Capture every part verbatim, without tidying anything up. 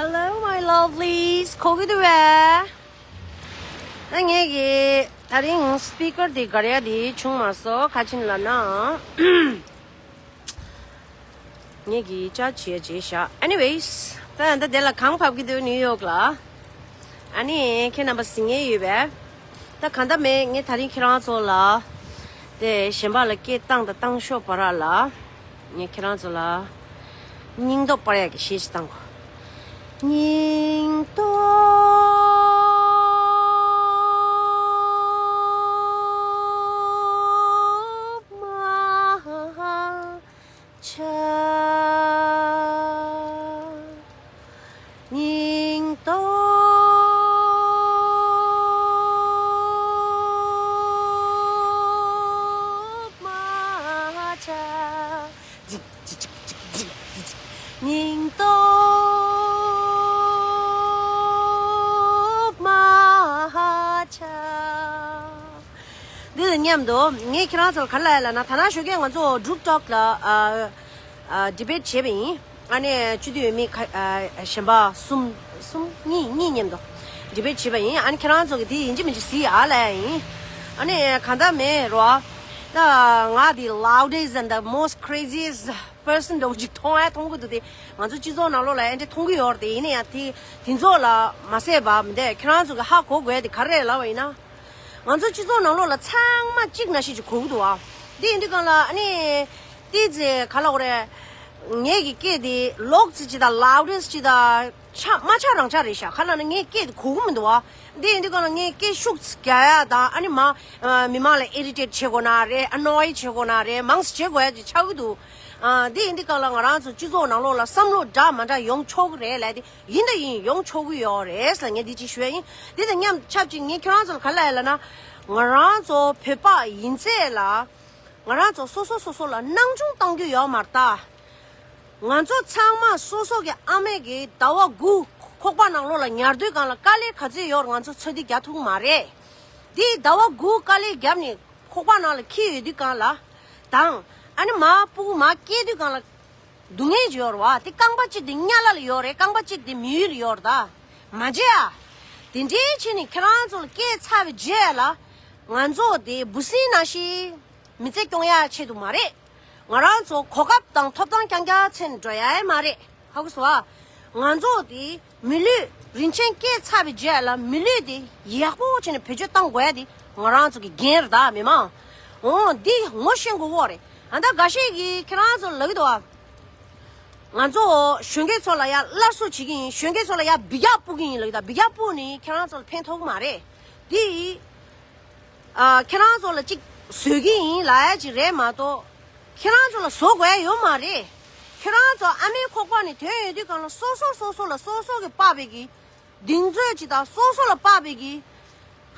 Hello, my lovelies. གོ་གི་འདུག་པས། ད་ངས་ཀྱི་ད་རིང་སི་པི་ཀར་དེ་གར་ཡ་དེ་བྱུང་མ་སོང་། ག་ཅི་ལབ་ན། ངས་ཀྱི་ཅ་བྱས་བྱས་བཞག Anyways, ད་ད་དེ་ལ་གང་བབས་ཀྱི་འདུག་ནིའུ་ཡོག་ལ། ཨ་ནི་ཁྱེད་རྣམ་པ་གཟིགས་ངེས་ཡོད་པས། ད་གང་ལྟར་མེད། ངས་ད་རིང་ཁྱེད་རང་ཚོ་ལ། དེ་གཞན་པ་ལ་སྐད་བཏང་དང་བཏང་ཤོག་བར་ལ། ངས་ཁྱེད་རང་ཚོ་ལ། སྙིང་སྟོབས་སྤར་ཡག་གི་གཞས་ཤིག་བཏང་གོ། སྙིང་སྟོབས་མ་ཆག་སྙིང་སྟོབས་མ་ཆག་སྙིང་སྟོབས་མ་ཆག་འདི་དང་མཉམ་དུ་ངས་ཁྱེད་རང་ཚོར་ག་རེ་ལབ་ཡ་ལབ་ན། ཐ་ན་ཞོགས་ཀས་ང་ཚོ་གྲུབ་ཊོག་ལ་ཨ་ཨ་ཌི་བེཊ་བྱས་པ་ཡིན། ཨ་ནི་སྤྱི་འཐུས་འོས་མི་ཁ་ཨ་གཞན་པ་གསུམ་གསུམ་གཉིས་གཉིས་མཉམ་དུ་ཌི་བེཊ་བྱས་པ་ཡིན། ཨ་ནི་ཁྱེད་རང་ཚོ་གིས་དེ་ཡིན་གཅིག་མིན་གཅིག་གཟིགས་ཨ་ལབ་ཡ་ཡིན། ཨ་ནི་གང་ལྟར་མེད་རོ། ད་ང་དེ་loudest and the most craziest person འདྲ་བོ་ཅིག་མཐོང་ཨ་མཐོང་གི་འདུག་དེ་ང་ཚོ་སྤྱི་ཚོགས་ནང་ལོགས་ལ་ཨེ་འདྲ་མཐོང་གི་ཡོད་རེད། དེ་ཡིན་ན་ཡང་དེ་དེ་ཚོ་ལ་མ་ཟད་པ་མི་འདུག་ཁྱེད་རང་ཚོ་གིས་ཧ་གོ་དགོས་ཡ་དེ་ག་རེ་རེད་ལབ་པ་ཡིན་ན། ང་ཚོ་སྤྱི་ཚོགས་ནང་ལོགས་ལ་ཚང་མ་གཅིག་ནང་བཞིན་ཅིག་གོ་གི་འདུག་ཨ། འདི་ཡིན་དུས་སྒང་ལ་ཨ་ནི། ཏི་ཙེ་ག་ལ་འོ་རེད། ངེད་ཀྱི་སྐད་དེ་ལོག་ཙི་ཅི་དང་ལའུ་ཌེས་ཅི་དང་ཆ་མ་ཆ་རང་ཆ་རེད་ཤག་ག་ལ་ན་ངས་སྐད་དེ་གོ་གི་མི་འདུག་ཨ། འདི་ཡིན་དུས་སྒང་ལ་ངས་སྐད་ཤུགས་རྒྱག་ཡ་དང་ཨ་ནི་མ། མི་མང་ལ་ཨི་རི་ཊེཊ་བྱེད་དགོས་ན་རེད། ཨ་ནོའི་བྱེད་དགོས་ན་རེད། མང་སེ་བྱེད་དགོས་ཡ་ཅིག་ཆགས་ཀྱི་འདུག་ཨ། འདི་ཡིན་དུས་སྒང་ལ་ང་རང་ཚོ་སྤྱི་ཚོགས་ནང་ལོགས་ལ་བསམ་བློ་འདྲ་མ་འདྲ་ཡོང་ཆོག་གི་རེད་ལབ་དེ། ཡིན་དང་ཡིན་ཡོང་ཆོག་གི་ཡོད་རེད་ལ་ངས་འདི་ཅིག་ཞུ་ཡ་ཡིན། འདི་དང་མཉམ་ཆབས་ཅིག་ངས་ཁྱེད་རང་ཚོ་ལ་ག་ལབ་ཡ་ལབ་ན། ང་རང་ཚོ་བོད་པ་ཡིན་ཚད་ལ། ང་རང་ཚོ་སོ་སོ་སོ་སོ་ལ་སྣང་ཆུང་གཏང་རྒྱུ་ཡོད་མ་རེད་ད། ང་ཚོ་ཚང་མ་སོ་སོ་གི་ཨ་མས་གི་ཟླ་བ་དགུ་ཁོག་པ་ནང་ལོགས་ལ་ཉར་དུས་སྒང་ལ་དཀའ་ལས་ག་ཚོད་ཡོད་རེད་ང་ཚོ་ཚོད་འདི་རྒྱག་ཐུབ་ཀྱི་མ་རེད། འདི་ཟླ་བ་དགུ་དཀའ་ལས་བརྒྱབ་ནས་ཁོག་པ་ནང་ལ་འཁྱེར་ཡོད་དུས་སྒང་ལ། དང་། ཨ་ནི་མ་སྤུ་གུ་མ་སྐྱེས་དུས་སྒང་ལ། སྡུག་བསྔལ་ཅིག་ཡོད་རེད་བ། དེ་རྐང་པ་གཅིག་དེ་དམྱལ་བ་ལ་ཡོད་རེད། རྐང་པ་གཅིག་དེ་མི་ཡུལ་ལ་ཡོད་རེད་ད། མ་བརྗེད་ཨ། དེ་འདྲའི་ཆེད་ནས་ཁྱེད་རང་ཚོ་ལ་སྐད་ཚར་བའི་རྗེས་ལ། ང་ཚོ་དེ་འབུ་སྲིན་ནང་བཞིན་མི་ཚེ་སྐྱོང་ཡ་ཆེད་དུ་མ་རེད། ང་རང་ཚོ་གོ་སྐབས་དང་ཐོབ་ཐང་རྐྱང་རྐྱང་འཚོལ་ནས་འགྲོ་ཡ་ཡང་མ་རེད། ཧ་གོ་སོང་ཨ། ང་ཚོ་དེ་མི་ལུས་རིན་ཆེན་སྐྱེས་ཚར་བའི་རྗེས་ལ་མི་ལུས་དེ་ཡག་པོ་བྱས་ནས་བེད་སྤྱོད་གཏང་དགོས་ཡ་དེ་ང་རང་ཚོ་གི་འགན་རེད་ད་མི་མང་། འོ་འདི་ངོ་ཤེས་དགོས་ཀྱི་རེད། ཨ་ད་འགའ་ཤས་ཀྱིས་ཁྱེད་རང་ཚོ་ལབ་ཀྱི་འདུག་ཨ། ང་ཚོ་གཞོན་སྐྱེས་ཚོ་ལ་ཡ་སླར་གསོ་བྱེད་ཀྱི་ཡིན། གཞོན་སྐྱེས་ཚོ་ལ་ཡ་འབུད་རྒྱག་སྤུ་གི་ཡིན་ལབ་ཀྱི་འདུག་འབུད་རྒྱག་སྤུ་ནི་ཁྱེད་རང་ཚོ་ལ་ཕན་ཐོགས་ཀྱི་མ་རེད། འདི། ཨ། ཁྱེད་རང་ཚོ་ལ་གཅིག་བཟོས་ཀྱི་ཡིན་ལབ་ཡ་ཅིག་རེད་མ་གཏོགས། ཁྱེད་རང་ཚོ་ལ་བཟོ་དགོས་ཡ་ཡོད་མ་རེད། ཁྱེད་རང་ཚོ་ཨ་མའི་ཁོག་པ་ནས་ཐོན་ཡོང་དུས་སྒང་ལ་སོ་སོ་སོ་སོ་ལ་སོ་སོ་གི་དཔག་པའི་གི་གདེང་ཚོད་ཅིག་དང་སོ་སོ་ལ་དཔག་པའི་གི་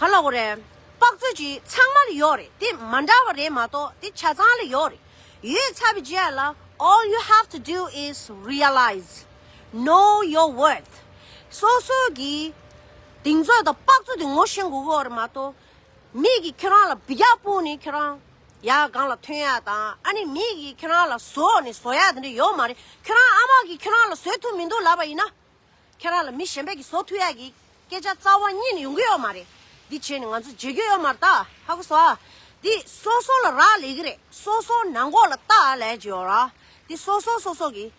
ག་ལབ་དགོས་རེད། དཔག་ཚོད་ཅིག་ཚང་མ་ལ་ཡོད་རེད། དེ་མ་འདྲ་བ་རེད་མ་གཏོགས་དེ་ཆ་ཚང་ལ་ཡོད་རེད། ཡོད་ཚར་བའི་རྗེས་ལ། All you have to do is realize, know your worth. སོ་སོ་གི་གདེང་ཚོད་དང་དཔག་ཚོད་དེ་ངོ་ཤེས་དགོས་ཀྱི་ཡོད་རེད་མ་གཏོགས། མི་གིས་ཁྱེད་རང་ལ་འབུད་རྒྱག་སྤུ་ནས་ཁྱེད་རང་ཡར་སྒང་ལ་ཐོན་ཡ་དང་། ཨ་ནི་མི་གིས་ཁྱེད་རང་ལ་བཟོ་ནས་བཟོ་ཡ་དེ་འདྲ་ཡོད་མ་རེད། ཁྱེད་རང་ཨ་མ་གིས་ཁྱེད་རང་ལ་བཟོ་ཐུབ་མི་འདུག་ལབ་པ་ཡིན་ན། ཁྱེད་རང་ལ་མི་གཞན་པས་ཀྱིས་བཟོ་ཐུབ་ཡ་གི་སྐད་ཆ་རྩ་བ་ཉིད་ནས་ཡོང་གི་ཡོད་མ་རེད། འདི་བྱས་ནས་ང་ཚོ་བརྗེད་རྒྱུ་ཡོད་མ་རེད་ད། ཧ་གོ་སོང་ཨ། འདི་སོ་སོ་ལ་རག་ལས་ཀྱི་རེད། སོ་སོ་ནང་ཁོག་ལ་ལྟ་ལབ་ཀྱི་ཡོད་ར། འདི་སོ་སོ་སོ་སོ་གིས་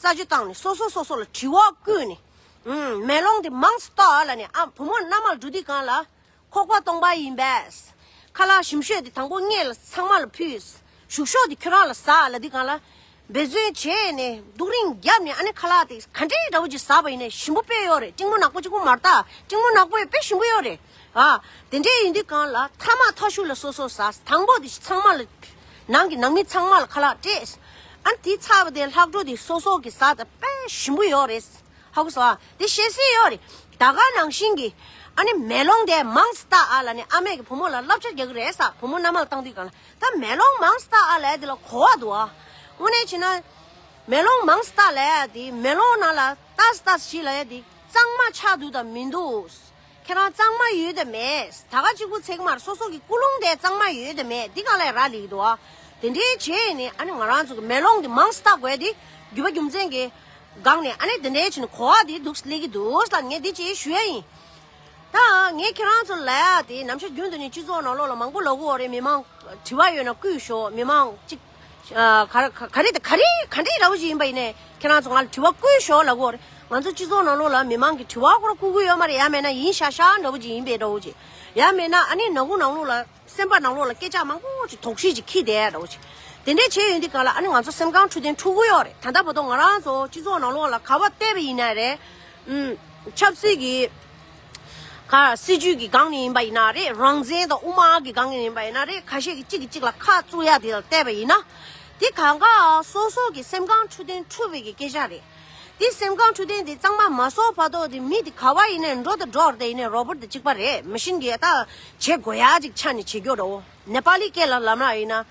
རྩད་གཅོད་བཏང་ནས་སོ་སོ་སོ་སོ་ལ་དྲི་བ་བཀོད་ནས། ཨུམ། མེ་ལོང་དེ་མང་ཙམ་ལྟ་ལབ་ནས། ཨ། བུ་མོ་མནའ་མར་འགྲོ་དུས་སྒང་ལ། ཁོག་པ་སྟོང་པ་ཡིན་པས། ཁ་ལག་ཞིམ་ཤོས་དེ་དང་པོ་ངེད་ལ་ཚང་མ་ལ་ཕུལ། གཞུག་ཤོས་དེ་ཁྱོད་རང་ལ་ཟ་ལབ་དུས་སྒང་ལ། འབད་བརྩོན་བྱས་ནས་སྡུག་རུས་བརྒྱབ་ནས། ཨ་ནི་ཁ་ལག་དེ་ག་འདྲའི་འདྲ་བོ་ཅིག་ཟ་བ་ཡིན་ནའི་ཞིམ་པོ་དཔེ་ཡོད་རེད། ཀྲིང་མོ་ནག་པོ་གཅིག་པུ་མ་རེད་ད། ཀྲིང་མོ་ནག་པོ་ཡང་དཔེ་ཞིམ་པོ་ཡོད་རེད། ཨ། དེ་འདྲའི་ཡིན་དུས་སྒང་ལ་མཐའ་མ་མཐའ་གཞུག་ལ་སོ་སོ་ཟ། དང་པོ་དེ་ཚང་མ་ལ། ནང་གི་ནང་མི་ཚང་མ་ལ་ཁ་ལག་སྤྲད། ཨ་ནི་དེ་ཚར་བ་དེ་ལྷག་འཕྲོ་དེ་སོ་སོ་གིས་ཟ་ད་དཔེ་ཞིམ་པོ་ཡོད་རེད། ཧ་གོ་སོང་ཨ། དེ་བཤད་སྲོལ་ཡོད་རེད། ད་ག་ནང་བཞིན་གྱི། ཨ་ནི་མེ་ལོང་དེ་མང་ཙམ་ལྟ་ཨ་ལབ་ནས་ཨ་མས་ཀྱི་བུ་མོ་ལ་བསླབ་བྱ་རྒྱག་གི་རེད་ཟེ། བུ་མོ་མནའ་མ་ལ་བཏང་དུས་སྒང་ལ། ད་མེ་ལོང་མང་ཙམ་ལྟ་ཨ་ལབ་ཡ་དེ་ལ་གོ་བ་འདུག་ཨ། དངོས་གནས་བྱས་ན། མེ་ལོང་མང་ཙམ་ལྟ་ལབ་ཡ་དེ། མེ་ལོང་ནང་ལ་ལྟ་ཙམ་ལྟ་ཙམ་ཞིག་ལབ་ཡ་དེ་གཙང་མ་ཆགས་འདུག་དང་མི་འདུག་ཁྱེད་རང་གཙང་མ་ཡོད་དམ་མེད། ད་ག་གཅིག་པུ་ཚད་ཀྱི་མ་རེད། སོ་སོ་གི་ཀུན་སློང་དེ་གཙང་མ་ཡོད་དམ་མེད། འདི་སྒང་ལ་རག་ལས་ཀྱི་འདུག་ཨ། དེ་འདྲའི་བྱས་ནས་ཨ་ནི་ང་རང་ཚོ་གི་མེ་ལོང་དེ་མང་ཙམ་ལྟ་དགོས་དེ། རྒྱུ་མ་རྒྱུ་མཚན་གྱིས། སྒང་ནས་ཨ་ནི་དེ་འདྲའི་བྱས་ནས་གོ་བ་དེ་འདུག་སླེབས་ཀྱི་འདུག་ལ་ངས་འདི་ཅིག་ཞུ་ཡ་ཡིན། ད་ངས་ཁྱེད་རང་ཚོ་ལ་ཡ་དེ་ནམ་ཞག་རྒྱུན་དུ་ནས་སྤྱི་ཚོགས་ནང་ལོགས་ལ་མང་པོ་ལབ་ཀྱི་ཡོད་རེད། མི་མང་དྲི་བ་ཡོད་ན་བསྐུལ་ཤོག་མི་མང་གཅིག་ཨ་ག་ག་ག་རེ་དེ་ག་རེ་ག་འདྲའི་འདྲ་བོ་ཞིག་ཡིན་པ་ཡིན་ནའི་ཁྱེད་རང་ཚོ་ང་ལ་དྲི་བ་བསྐུལ་ཤོག་ལབ་ཀྱི་ཡོད་རེད། ང་ཚོ་སྤྱི་ཚོགས་ནང་ལོགས་ལ་མི་མང་གི་དྲི་བ་ཁོ་རང་བསྐུལ་གྱི་ཡོད་མ་རེད། ཡང་མེད་ན་ཡིན་ཤག་ཤག་འདྲ་བོ་ཅིག་ཡིན་པའི་འདྲ་བོ་ཅིག་ཡང་མེད་ན་ཨ་ནི་ནང་ཁུལ་ནང་ལོགས་ལ་སེམས་པ་ནང་ལོགས་ལ་སྐད་ཆ་མང་པོ་ཅིག་དོགས་གཞི་ཅིག་འཁྱེར་བསྡད་ཡ་འདྲ་བོ་ཅིག་དེ་འདྲས་བྱས་ཡོང་དུས་སྒང་ལ་ཨ་ནི་ང་ཚོ་སེམས་ཁམས་འཕྲོད་བསྟེན་འཁྲུག་གི་ཡོད་རེད། ད་ལྟ་བར་དུ་ང་རང་ཚོ་སྤྱི་ཚོགས་ནང་ལོགས་ལ་ག་པར་བལྟས་པ་ཡིན་ན་རེད། ཨུམ། ཆབ་སྲིད་ཀྱི་ག་སྲིད་ཇུས་ཀྱི་སྒང་ནས་ཡིན་པ་ཡིན་ན་རེད། རང་བཙན་དང་དབུ་མ་གི་སྒང་ནས་ཡིན་པ་ཡིན་ན་རེད། ཁ་ཤས་ཀྱིས་གཅིག་གིས་གཅིག་ལ་ཁ་བཙུགས་ཡ་དེ་ལ་བལྟས་པ་ཡིན་ན། དེ་གང་ག་སོ་སོ་གི་སེམས་ཁམས་འཕྲོད་བསྟེན་འཁྲུག་པའི་གི་སྐད་ཆ་རེད། དེ་སེམས་ཁམས་འཕྲོད་བསྟེན་དེ་གཙང་མ་མ་བཟོ་བར་དུ་དེ་མི་དེ་ག་བ་ཡིན་ནའི་འགྲོ་དང་འགྲོ་བར་དེ་ཡིན་ནའི་རོ་བོ་ཊི་དང་གཅིག་པ་རེད། མེ་ཤིན་གྱིས་ད་བྱེད་དགོས་ཡ་ཅིག་ཆ་ནས་བྱེད་རྒྱུ་རེད། ནེ་པ་ལི་སྐད་ལ་ལབ་ན་ཡིན་ན།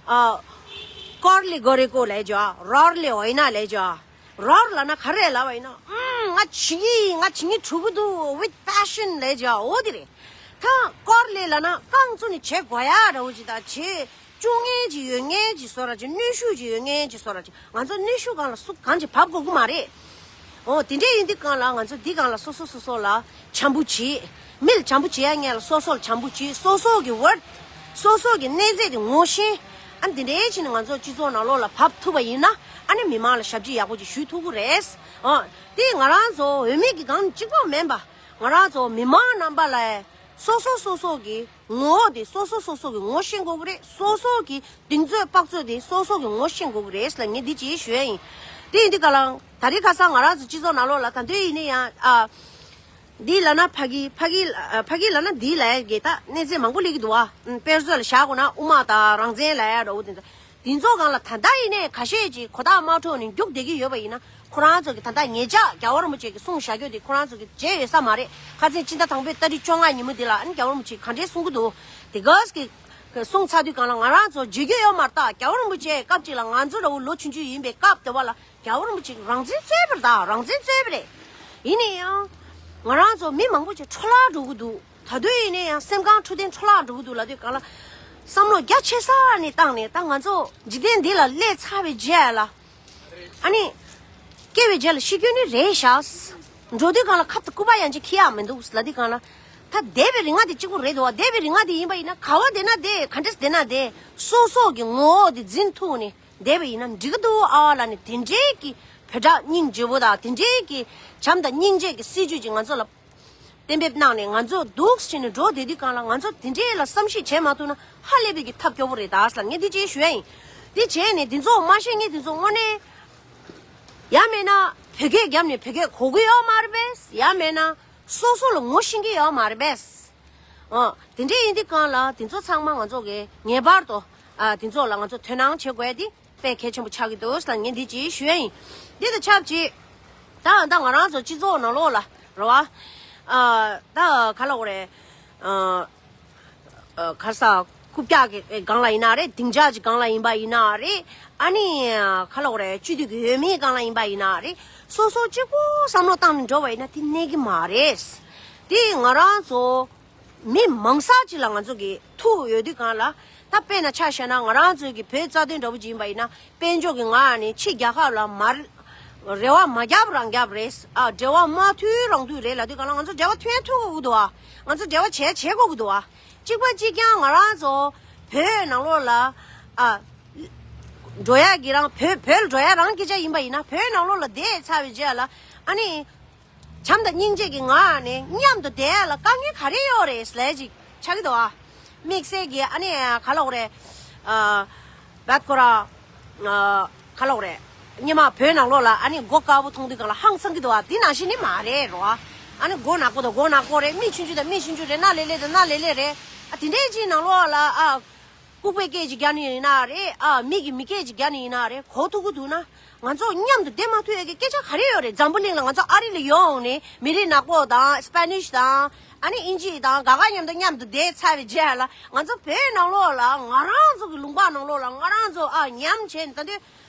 ཨ། ཀོར་ལེ་གོ་རེ་ཀོ་ལབ་ཀྱི་ཡོད། རོར་ལེ་འོ་ཡིན་ན་ལབ་ཀྱི་ཡོད། རོར་ལབ་ན་ག་རེ་ལབ་པ་ཡིན་ན། ཨུམ། ང་བྱེད་ཀྱི་ཡིན། ང་བྱེད་སྙིང་བྲོ་གི་འདུག with passion ལབ་ཀྱི་ཡོད། འོ་དེ་རེད། ད་ཀོར་ལེ་ལབ་ན་རྐང་བཙུགས་ནས་བྱེད་དགོས་ཡ་འདྲ་བོ་ཅིག་དང་། བྱེད་བཅུག་མཁན་ཅིག་ཡོད་མཁན་ཅིག་བཟོ་འདྲ་ཅིག་གནོན་ཤུགས་ཅིག་ཡོད་མཁན་ཅིག་བཟོ་འདྲ་ཅིག་ང་ཚོ་གནོན་ཤུགས་སྒང་ལ་སུ་གང་ཅིག་བབས་དགོས་ཀྱི་མ་རེད། འོ་དེ་འདྲས་ཡིན་དུས་སྒང་ལ་ང་ཚོ་འདི་སྒང་ལ་སོ་སོ་སོ་སོ་ལ་བྱམས་པོ་བྱེད། མི་ལ་བྱམས་པོ་བྱེད་ཡ་ངེས་ལ་སོ་སོ་ལ་བྱམས་པོ་བྱེད། སོ་སོ་གི་ཝར་ཐི། སོ་སོ་གི་གནས་ཚད་དེ་ངོ་ཤེས། ཨ་ནི་དེ་འདྲས་བྱས་ནས་ང་ཚོ་སྤྱི་ཚོགས་ནང་ལོགས་ལ་བབས་ཐུབ་པ་ཡིན་ན། ཨ་ནི་མི་མང་ལ་ཞབས་ཕྱི་ཡག་པོ་ཅིག་ཞུ་ཐུབ་ཀྱི་རེད། འོ། དེ་ང་རང་ཚོ་འོས་མི་གི་སྒང་གཅིག་པོ་མིན་པ། ང་རང་ཚོ་མི་མང་རྣམ་པ་ལ་སོ་སོ་སོ་སོ་གི་ངོ་བོ་དེ་སོ་སོ་སོ་སོ་གི་ངོ་ཤེས་དགོས་ཀྱི་རེད། སོ་སོ་གི་གདེང་ཚོད་དཔག་ཚོད་དེ་སོ་སོ་གི་ངོ་ཤེས་དགོས་ཀྱི་རེད་ལབ་ངས་འདི་ཅིག་ཞུ་ཡ་ཡིན། དེ་ཡིན་དུས་སྒང་ལ་ད་རེས་ཁ་སང་ང་རང་ཚོ་སྤྱི་ཚོགས་ནང་ལོགས་ལ་ད་དུང་ཡིན་ན་ཡང་ཨ། འདི་ལབ་ན་ཕ་གི་ཕ་གི་ཨ། ཕ་གི་ལབ་ན་འདི་ལབ་ཡ་གི་ད་གནས་ཚད་མང་པོ་སླེབས་ཀྱི་འདུག་བ། དཔེར་བརྗོད་ལ་བཞག་དགོས་ན་དབུ་མ་དང་རང་བཙན་ལབ་ཡ་འདྲ་བོ་དེ་འདྲ། དེ་ཚོ་སྒང་ལ་ད་ལྟ་ཡིན་ནའི་ཁ་ཤས་ཅིག་གོ་རྟོགས་མ་འཕྲོད་ནས་རྒྱུགས་བསྡད་ཀྱི་ཡོད་པ་ཡིན་ན། ཁོ་རང་ཚོ་གི་ད་ལྟ་ཉེ་ཆར་རྒྱལ་བ་རིན་པོ་ཆེ་གི་གསུང་བཞག་རྒྱུ་དེ་ཁོ་རང་ཚོ་གི་བརྗེད་ཡོད་ས་མ་རེད། ཁ་སང་ཕྱི་ཟླ་དང་པོའི་ཏ་རིག་བཅོ་ལྔ་ཉིན་མོ་དེ་ལ་ཨ་ནི་རྒྱལ་བ་རིན་པོ་ཆེ་ག་འདྲས་གསུང་གི་འདུག་དེ་གས་ཀྱི་གསུང་ཚར་དུས་སྒང་ལ་ང་རང་ཚོ་བརྗེད་རྒྱུ་ཡོད་མ་རེད། ད་རྒྱལ་བ་རིན་པོ་ཆེ་སྐབས་གཅིག་ལ་ང་ཚོ་འདྲ་བོ་ལོ་ཆུང་ཆུང་ཡིན་པའི་སྐབས་དེ་བ་ལ་རྒྱལ་བ་རིན་པོ་ཆེ་གི་རང་བཙན་རྩོད་པ་རེད། ད་རང་བཙན་རྩོད་པ་རེད། ཡིན་ན་ཡང་ང་རང་ཚོ་མི་མང་པོ་ཅིག་འཕྲོ་བརླག་འགྲོ་གི་འདུག་ད་དུང་ཡིན་ན་ཡང་སེམས་ཁམས་འཕྲོད་བསྟེན་འཕྲོ་བརླག་འགྲོ་གི་འདུག་ལབ་དུས་སྒང་ལ། བསམ་བློ་རྒྱ་ཆེ་ས་ནས་བཏང་ནས་ད་ང་ཚོ་འཇིག་རྟེན་འདི་ལ་སླེབས་ཚར་བའི་རྗེས་ལ། ཨ་ནི། སྐྱེ་བའི་རྗེས་ལ་ཤི་རྒྱུ་ནི་རེད་ཤག་འགྲོ་དུས་སྒང་ལ་ཁབ་ཏུ་སྐུད་པ་ཡང་ཅིག་འཁྱེར་ཡག་མི་འདུག་ལབ་དུས་སྒང་ལ། ད་འདས་པའི་རིག་སྔགས་དེ་གཅིག་པོ་རེད་འདུག་བ། འདས་པའི་རིག་སྔགས་དེ་ཡིན་པ་ཡིན་ན་ག་བ་བསྡད་ན་བསྡད། ག་འདྲས་བསྡད་ན་བསྡད། སོ་སོ་གི་ངོ་བོ་དེ་འཛིན་ཐུབ་ནས་བསྡད་པ་ཡིན་ན་འགྲིག་གི་འདུག་ཨ་ལབ་ནས། དེ་འདྲའི་གི་བོད་སྒྲ་སྙིང་རྗེ་བོ་དང་དེ་འདྲའི་གི་བྱམས་དང་སྙིང་རྗེ་གི་སྲིད་ཇུས་ཅིག་ང་ཚོ་ལ་གཏན་འབེབས་གནང་ནས་ང་ཚོ་འདུག་སེ་བྱས་ནས་འགྲོ་བསྡད་དུས་སྒང་ལ་ང་ཚོ་དེ་འདྲའི་ལ་བསམ་གཞིག་བྱེད་མ་ཐུབ་ན་ཧ་ལས་པའི་གི་ཐབས་སྐྱོ་བོ་རེད་ད་ཟེར་ལ་ངས་འདི་བྱས་ཞུ་ཡ་ཡིན། འདི་བྱས་ནས་འདི་ཚོ་མ་ཤེས་མཁན་དེ་ཚོ་དངོས་གནས་ཡང་མེད་ན་བོད་སྐད་རྒྱབ་ནས་བོད་སྐད་གོ་གི་ཡོད་མ་རེད་པས། ཡང་མེད་ན་སོ་སོ་ལ་ངོ་ཤེས་ཀྱི་ཡོད་མ་རེད་པས། ཨ། དེ་འདྲའི་ཡིན་དུས་སྒང་ལ་དེ་ཚོ་ཚང་མ་ང་ཚོ་གི་ངེས་པར་དུ་ཨ། དེ་ཚོ་ལ་ང་ཚོ་དོ་སྣང་བྱེད་དགོས་ཡ་དེ་དཔེ་གལ་ཆེན་པོ་ཆགས་ཀྱི་འདུག་ཟེར་ལ་ངས་འདི་ཅིག་ཞུ་ཡ་ཡིན། འདི་དང་ཆབས་ཅིག་ད་ད་ང་རང་ཚོ་སྤྱི་ཚོགས་ནང་ལོགས་ལ་རེད་བ། ཨ། ད་ག་ལབ་དགོས་རེད། ཨ། ཨ། ག་རེ་ཟ། རྐུབ་བཀྱག་གི་སྒང་ལ་ཡིན་ན་རེད། སྡིངས་ཆ་གི་སྒང་ལ་ཡིན་པ་ཡིན་ན་རེད། ཨ་ནི་ག་ལབ་དགོས་རེད། སྤྱི་འཐུས་ཀྱི་འོས་མིའི་སྒང་ལ་ཡིན་པ་ཡིན་ན་རེད། སོ་སོ་གཅིག་པོ་བསམ་བློ་བཏང་ནས་འགྲོ་བ་ཡིན་ན་དེ་གནས་ཀྱི་མ་རེད། དེ་ང་རང་ཚོ་མི་མང་ས་ཅིག་ལ་ང་ཚོ་གི་ཐུག་ཡོད་དུས་སྒང་ལ། ད་དཔེར་ན་ཆ་བཞག་ན་ང་རང་ཚོའི་གི་བོད་རྩ་དོན་འདྲ་བོ་ཅིག་ཡིན་པ་ཡིན་ན། དཔལ་འབྱོར་གྱི་ངང་ནས་ཕྱི་རྒྱལ་ཁབ་ལ་མར་རེ་བ་མ་བརྒྱབ་རང་བརྒྱབ་རེད། ཨ། འབྲེལ་བ་མ་མཐུད་རང་མཐུད་རེད་ལབ་དུས་སྒང་ལ་ང་ཚོ་འབྲེལ་བ་མཐུད་ཐུབ་ཀྱི་འདུག་ཨ། ང་ཚོ་འབྲེལ་བ་བྱས་བྱེད་དགོས་ཀྱི་འདུག་ཨ། གཅིག་པ་གཅིག་རྐྱང་ང་རང་ཚོ་བོད་ནང་ལོགས་ལ། ཨ། འགྲོ་ཡ་གི་རང་བོད་བོད་ལ་འགྲོ་ཡ་རང་སྐད་ཆ་ཡིན་པ་ཡིན་ན་བོད་ནང་ལོགས་ལ་བསྡད་ཚར་བའི་རྗེས་ལ་ཨ་ནི། བྱམས་དང་སྙིང་རྗེ་གི་ངང་ནས་མཉམ་དུ་བསྡད་ཡ་ལ་དཀའ་ངལ་ག་རེ་ཡོད་རེད་ལབ་ཅིག་ཆགས་ཀྱི་འདུག་ཨ། དམིགས་བསལ་གྱི་ཨ་ནི་ག་ལབ་དགོས་རེད། ཨ། བད་ཁོ་ར། ཨ། ག་ལབ་དགོས་རེད། སྔོན་མ་བོད་ནང་ལོགས་ལ་ཨ་ནི་མགོ་དཀར་པོ་མཐོང་དུས་སྒང་ལ་ཧང་སང་གི་འདུག་ཨ། དེ་ནང་བཞིན་ནི་མ་རེད་རོ། ཨ་ནི་མགོ་ནག་པོ་དང་མགོ་ནག་པོ་རེད། མིག་ཆུང་ཆུང་དང་མིག་ཆུང་ཆུང་རེད། སྣ་ལེ་ལེ་དང་སྣ་ལེ་ལེ་རེད། ཨ། དེ་འདྲའི་ཅིག་ནང་ལོགས་ལ་ཨ། ལྐུགས་པའི་སྐད་ཅིག་རྒྱག་ནི་ཡིན་ན་རེད། ཨ། མི་གི་མི་སྐད་ཅིག་རྒྱག་ནི་ཡིན་ན་རེད། གོ་ཐུབ་ཀྱི་འདུག་ན། ང་ཚོ་མཉམ་དུ་བསྡད་མ་ཐུབ་ཡ་གི་སྐད་ཆ་ག་རེ་ཡོད་རེད། འཛམ་བུ་གླིང་ལ་ང་ཚོ་ཨ་རི་ལ་ཡོང་ནས་མི་རིགས་ནག་པོ་དང་སི་པེ་ནིཤ་དང་ཨ་ནི་དབྱིན་ཇི་དང་ག་ག་མཉམ་དུ་མཉམ་དུ་བསྡད་ཚར་བའི་རྗེས་ལ་ང་ཚོ་བོད་ནང་ལོགས་ལ་ང་རང་ཚོ་གི་ལུང་པ་ནང་ལོགས་ལ་ང་རང་ཚོ་ཨ་ཉམས་བྱས་ནས་ད་དུང་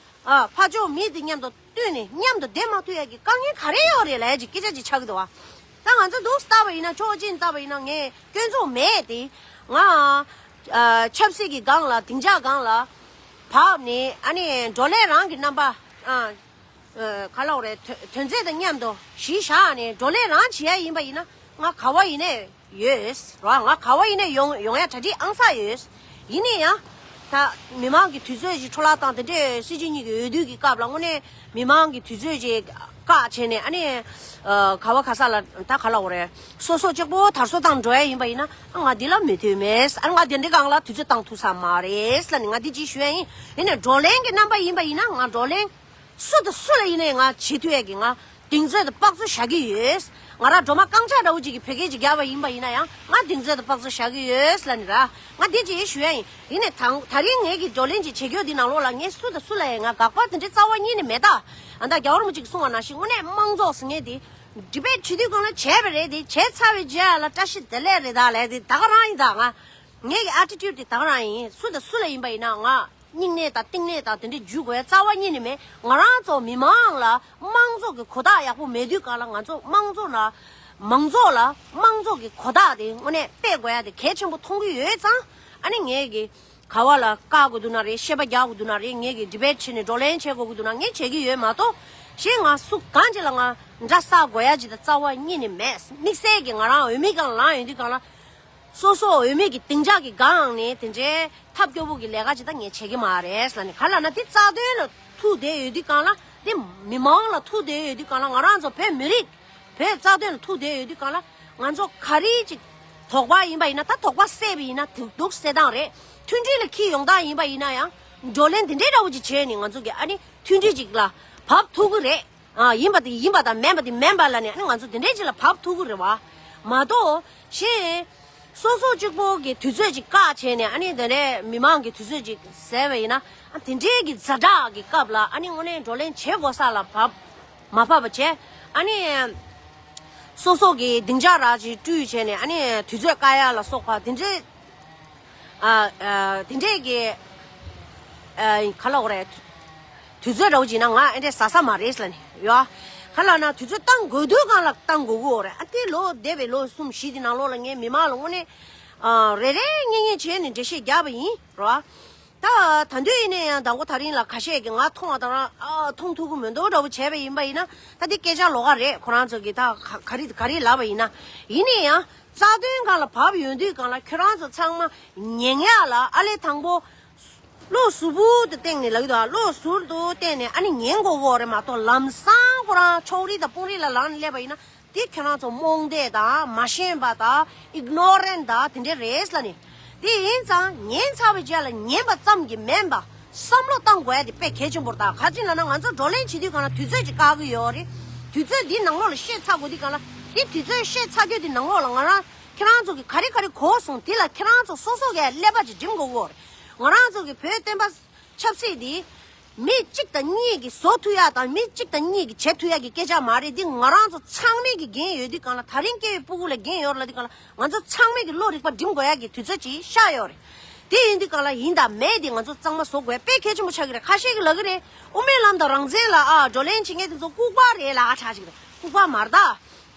ཨ་ཕར་ཕྱོགས་མི་དེ་མཉམ་དུ་བསྟུན་ནས་མཉམ་དུ་བསྡད་མ་ཐུབ་ཡ་གི་དཀའ་ངལ་ག་རེ་ཡོད་རེད་ལབ་ཡ་གི་སྐད་ཆ་ཅིག་ཆགས་ཀྱི་འདུག་བ། ད་ང་ཚོ་འདུག་ལྟ་བ་ཡིན་ན། ཕྱོགས་གཅིག་ལྟ་བ་ཡིན་ན་ངས་སྐྱོན་འཛུགས་མེད་དེ། ང་ཨ་ཆབ་སྲིད་ཀྱི་སྒང་ལ་སྡིངས་ཆ་སྒང་ལ་བབས་ནས་ཨ་ནི་བགྲོ་གླེང་རང་གི་རྣམ་པ་ཨ་ ག་ལབ་དགོས་རེད། དོན་དོན་ཚན་དང་མཉམ་དུ་གཞི་བཞག་ནས་བགྲོ་གླེང་རང་བྱེད་ཡ་ཡིན་པ་ཡིན་ན་ང་ག་བ་ཡིན་ནའི་ཡོད་ར། ང་ག་བ་ཡིན་ནའི་ཡོང་ཡོང་ཡ་གྲ་སྒྲིག་ཨང་གསར་ཡོད། ཡིན་ནའི་ཡང་ད་མི་མང་གི་དུས་ཚོད་ཅིག་འཕྲོ་བརླག་བཏང་། དེ་འདྲའི་སྲིད་སྤྱི་གཉིས་ཀྱི་འོས་བསྡུ་གི་སྐབས་ལ་དངོས་གནས་མི་མང་གི་དུས་ཚོད་ཅིག་བཀག་བྱས་ནས་ཨ་ནི་ག་བ་ག་ས་ལ་ད་ག་ལབ་དགོས་རེད། སོ་སོ་གཅིག་པོ་དར་སྲོལ་བཏང་འགྲོ་ཡ་ཡིན་པ་ཡིན་ན་ང་འདི་ལ་མོས་མཐུན་མེད། ཨ་ང་འདི་འདྲའི་སྒང་ལ་དུས་ཚོད་བཏང་ཐུབ་ས་མ་རེད་ལབ་ནས་ང་འདི་ཅིག་ཞུ་ཡ་ཡིན། ཡིན་ནའི་བགྲོ་གླེང་གི་རྣམ་པ་ཡིན་པ་ཡིན་ན་ང་བགྲོ་གླེང་སུ་དང་སུ་ལ་ཡིན་ནའི་ང་བྱེད་ཐུབ་ཡ་གི་ང་གདེང་ཚོད་དང་དཔག་ཚོད་བཞག་གི་ཡོད། ང་རང་སྒྲོལ་མ་རྐང་ལྕགས་འདྲ་བོ་ཅིག་གི་བོད་སྐད་ཅིག་རྒྱག་པ་ཡིན་པ་ཡིན་ན་ཡང་ང་གདེང་ཚོད་དང་དཔག་ཚོད་བཞག་གི་ཡོད་ལབ་ནི་ར། ང་འདི་ཅིག་ཞུ་ཡ་ཡིན། ཡིན་ནའི་དང་ད་རིང་ངེད་ཀྱི་བགྲོ་གླེང་ཅིག་བྱེད་རྒྱུ་འདི་ནང་ལོགས་ལ་ངས་སུ་དང་སུ་ལ་ཡང་ང་དགག་པ་དེ་འདྲའི་རྩ་བ་ཉིད་ནས་མེད་ད། ཨ་ད་རྒྱལ་བ་རིན་པོ་ཆེས་གསུངས་པ་ནང་བཞིན་དངོས་གནས་དམངས་གཙོ་ཟེར་མཁན་དེ་ཌི་བེཊ་བྱེད་དུས་སྒང་ལ་བྱས་པ་རེད། དེ་བྱས་ཚར་བའི་རྗེས་ལ་བཀྲ་ཤིས་བདེ་ལེགས་རེད་ད་ལབ་དེ་ད་ག་རང་ཡིན་ད། ང་ངེད་ཀྱི་ཨ་ཊི་ཊུཌ་དེ་ད་ག་རང་ཡིན། སུ་དང་སུ་ལ་ཡིན་པ་ཡིན་ན་ང་སྙིང་ནད་དང་གཏིང་ནད་དང་དེ་འདྲའི་འཇུ་དགོས་རྩ་བ་ཉིད་ནས་མེད། ང་རང་ཚོ་མི་མང་ལ་དམངས་གཙོ་གི་གོ་རྟགས་ཡག་པོ་མེད་དུས་སྒང་ལ་ང་ཚོ་དམངས་གཙོ་ལ་མང་ཚོགས་ལ་དམངས་གཙོ་གི་གོ་རྟགས་དེ་དངོས་གནས་སྤེལ་དགོས་ཡ་དེ་གལ་ཆེན་པོ་མཐོང་གི་ཡོད་ཙང་། ཨ་ནི་ངེད་ཀྱི་ག་བ་ལ་བཀག་དགོས་འདུག་ན་རེད། བཤད་པ་རྒྱག་དགོས་འདུག་ན་རེད། ངེད་ཀྱི་ཌི་བེཊ་བྱས་ནས་བགྲོ་གླེང་བྱེད་དགོས་ཀྱི་འདུག་ན་ངས་བྱེད་ཀྱི་ཡོད་མ་གཏོགས། གཞན་ང་སུ་གང་ཅིག་ལ་ང་འདྲ་ས་དགོས་ཡ་ཅིག་དང་རྩ་བ་ཉིད་ནས་མེད། དམིགས་བསལ་གྱི་ང་རང་འོས་མི་སྒང་ལངས་ཡོང་དུས་སྒང་ལ། སོ་སོ་འོས་མི་གི་སྡིངས་ཆ་གི་སྒང་ནས་དེ་འདྲའི་ཐབས་སྐྱོ་པོ་གི་ལས་ཀ་ཅིག་ད་ངས་བྱེད་ཀྱི་མ་རེད་ལབ་ནས། ག་ལབ་ན་དེ་རྩ་དོན་ལ་ཐུག་བསྡད་ཡོད་དུས་སྒང་ལ། དེ་མི་མང་ལ་ཐུག་བསྡད་ཡོད་དུས་སྒང་ལ། ང་རང་ཚོ་བོད་མི་རིགས་བོད་རྩ་དོན་ལ་ཐུག་བསྡད་ཡོད་དུས་སྒང་ལ། ང་ཚོ་ག་རེ་ཅིག་དོགས་པ་ཡིན་པ་ཡིན་ན་ད་དོགས་པ་སེལ་བ་ཡིན་ན་དུག་དུག་སེལ་སྟངས་རེད། མཐུན་སྒྲིལ་ལ་འཁྱེར་ཡོང་སྟངས་ཡིན་པ་ཡིན་ན་ཡང་བགྲོ་གླེང་དེ་འདྲའི་འདྲ་བོ་ཅིག་བྱས་ནས་ང་ཚོ་གི་ཨ་ནི་མཐུན་སྒྲིལ་ཅིག་ལ་བབས་ཐུབ་ཀྱི་རེད། ཨ་ཡིན་པ་དེ་ཡིན་པ་དང་མིན་པ་དེ་མིན་པ་ལབ་ནས་ཨ་ནི་ང་ཚོ་དེ་འདྲའི་ཅིག་ལ་བབས་ཐུབ་ཀྱི་རེད་བ། མ་གཏོགས་གཞན་སོ་སོ་གཅིག་པོ་གི་དུས་ཚོད་ཅིག་བཀག་བྱས་ནས་ཨ་ནི་དེ་འདྲའི་མི་མང་གི་དུས་ཚོད་ཅིག་ཟད་པ་ཡིན་ན། ཨ་དེ་འདྲའི་གི་ཛ་དྲག་གི་སྐབས་ལ་ཨ་ནི་དངོས་གནས་བགྲོ་གླེང་བྱེད་དགོས་ས་ལ་བབས་མ་བབས་པ་བྱས། ཨ་ནི་སོ་སོ་གི་སྡིངས་ཆ་ར་ཅིག་བསྐྲུན་བྱས་ནས་ཨ་ནི་དུས་ཚོད་བཀག་ཡ་ལ་སོགས་པ་དེ་འདྲའི། ཨ་ཨ་དེ་འདྲས་ཀྱི་ཨ་ག་ལབ་དགོས་རེད། དུས་ཚོད་འདྲ་བོ་ཅིག་ན་ང་ཨེ་འདྲས་ཟ་ས་མ་རེད་ལབ་ནས་ཡོད། ག་ལབ་ན་དུས་ཚོད་བཏང་དགོས་དུས་སྒང་ལ་བཏང་དགོས་ཀྱི་ཡོད་རེད། ཨ་དེ་ལོ་འདས་པའི་ལོ་གསུམ་བཞི་དེ་ནང་ལོགས་ལ་ངས་མི་མང་ལ་དངོས་གནས་ཨ་རེ་རེ་གཉིས་གཉིས་བྱས་ནས་འགྲེལ་བཤད་རྒྱག་པ་ཡིན་རོ། ད་ད་དུང་ཡིན་ན་ཡང་མདང་དགོང་དེ་རིང་ལ་ཁ་ཤས་ཀྱིས་ང་མཐོང་བ་དང་རང་ཨ་མཐོང་ཐུབ་ཀྱི་མི་འདུག་འདྲ་བོ་བྱས་པ་ཡིན་པ་ཡིན་ན། ད་དེ་སྐད་ཆ་ལོགས་ཀ་རེད། ཁོ་རང་ཚོ་གིས་ད་ག་ག་རེ་ག་རེ་ལབ་པ་ཡིན་ན། ཡིན་ན་ཡང་། རྩ་དོན་སྒང་ལ་བབས་ཡོང་དུས་སྒང་ལ་ཁྱོད་རང་ཚོ་ཚང་མ་ཉན་ཡག་ལ་ཨ་ལས་དང་པོ། བློ་གཟུ་བོ་དེ་སྟེང་ནས་ལབ་ཀྱི་འདུག་ཨ། བློ་གཟུར་དུ་བསྟན་ནས་ཨ་ནི་ཉན་དགོས་ཀྱི་ཡོད་རེད་མ་གཏོགས་ལམ་སང་ཁོ་རང་ཕྱོགས་རིས་དང་དཔུང་རིས་ལ་ལངས་ནས་སླེབས་པ་ཡིན་ན་དེ་ཁྱོད་རང་ཚོ་རྨོངས་དད་དང་མ་ཤེས་པ་དང་ཨིག་ནོ་རན་དང་དེ་འདྲ་རེད་ལབ་ནས། དེ་ཡིན་ཙང་ཉན་ཚར་བའི་རྗེས་ལ་ཉན་པ་ཙམ་གྱིས་མིན་པ། བསམ་བློ་བཏང་དགོས་ཡ་དེ་དཔེ་གལ་ཆེན་པོ་རེད། ད་ག་ཅི་ལབ་ན་ང་ཚོ་བགྲོ་གླེང་བྱེད་དུས་སྒང་ལ་དུས་ཚོད་ཅིག་བཀག་གི་ཡོད་རེད། དུས་ཚོད་འདི་ནང་ལོགས་ལ་བཤད་ཚར་དགོས་དུས་སྒང་ལ་དེ་དུས་ཚོད་བཤད་ཚར་རྒྱུ་དེ་ནང་ལོགས་ལ་ང་རང་ཁྱེད་རང་ཚོ་གི་ག་རེ་ག་རེ་གོ་སོང་དེ་ལ་ཁྱེད་རང་ཚོ་སོ་སོ་གི་ཀླད་པ་ཅིག་སྒྲིམ་དགོས་ཀྱི་ཡོད་རེད། ང་རང་ཚོ་གི་བོད་བསྟན་པ་ཆབ་སྲིད་འདི་མི་གཅིག་དང་གཉིས་ཀྱིས་བཟོ་ཐུབ་ཡ་དང་མི་གཅིག་དང་གཉིས་ཀྱིས་བྱེད་ཐུབ་ཡ་གི་སྐད་ཆ་མ་རེད། འདི་ང་རང་ཚོ་ཚང་མས་ཀྱི་འགན་ཡོད་དུས་སྒང་ལ་ད་རིང་སྐྱེ་བའི་སྤུ་གུ་ལ་འགན་ཡོད་རེད་ལབ་དུས་སྒང་ལ། ང་ཚོ་ཚང་མས་ཀྱི་བློ་རིག་པ་སྒྲིམ་དགོས་ཡ་གི་དུས་ཚོད་ཅིག་ཤར་ཡོད་རེད། དེ་ཡིན་དུས་སྒང་ལ་ཡིན་དང་མེད་དེ་ང་ཚོ་གཙང་མ་བཟོ་དགོས་དཔེ་གལ་ཆེན་པོ་ཆགས་ཀྱི་རེད། ཁ་ཤས་ཀྱིས་ལབ་ཀྱི་རེད། དབུ་མའི་ལམ་དང་རང་བཙན་ལ་ཨ་བགྲོ་གླེང་བྱེད་མཁན་དེ་ཚོ་ལྐུགས་པ་རེད་ལབ་ཆགས་ཀྱི་རེད། ལྐུགས་པ་མ་རེད་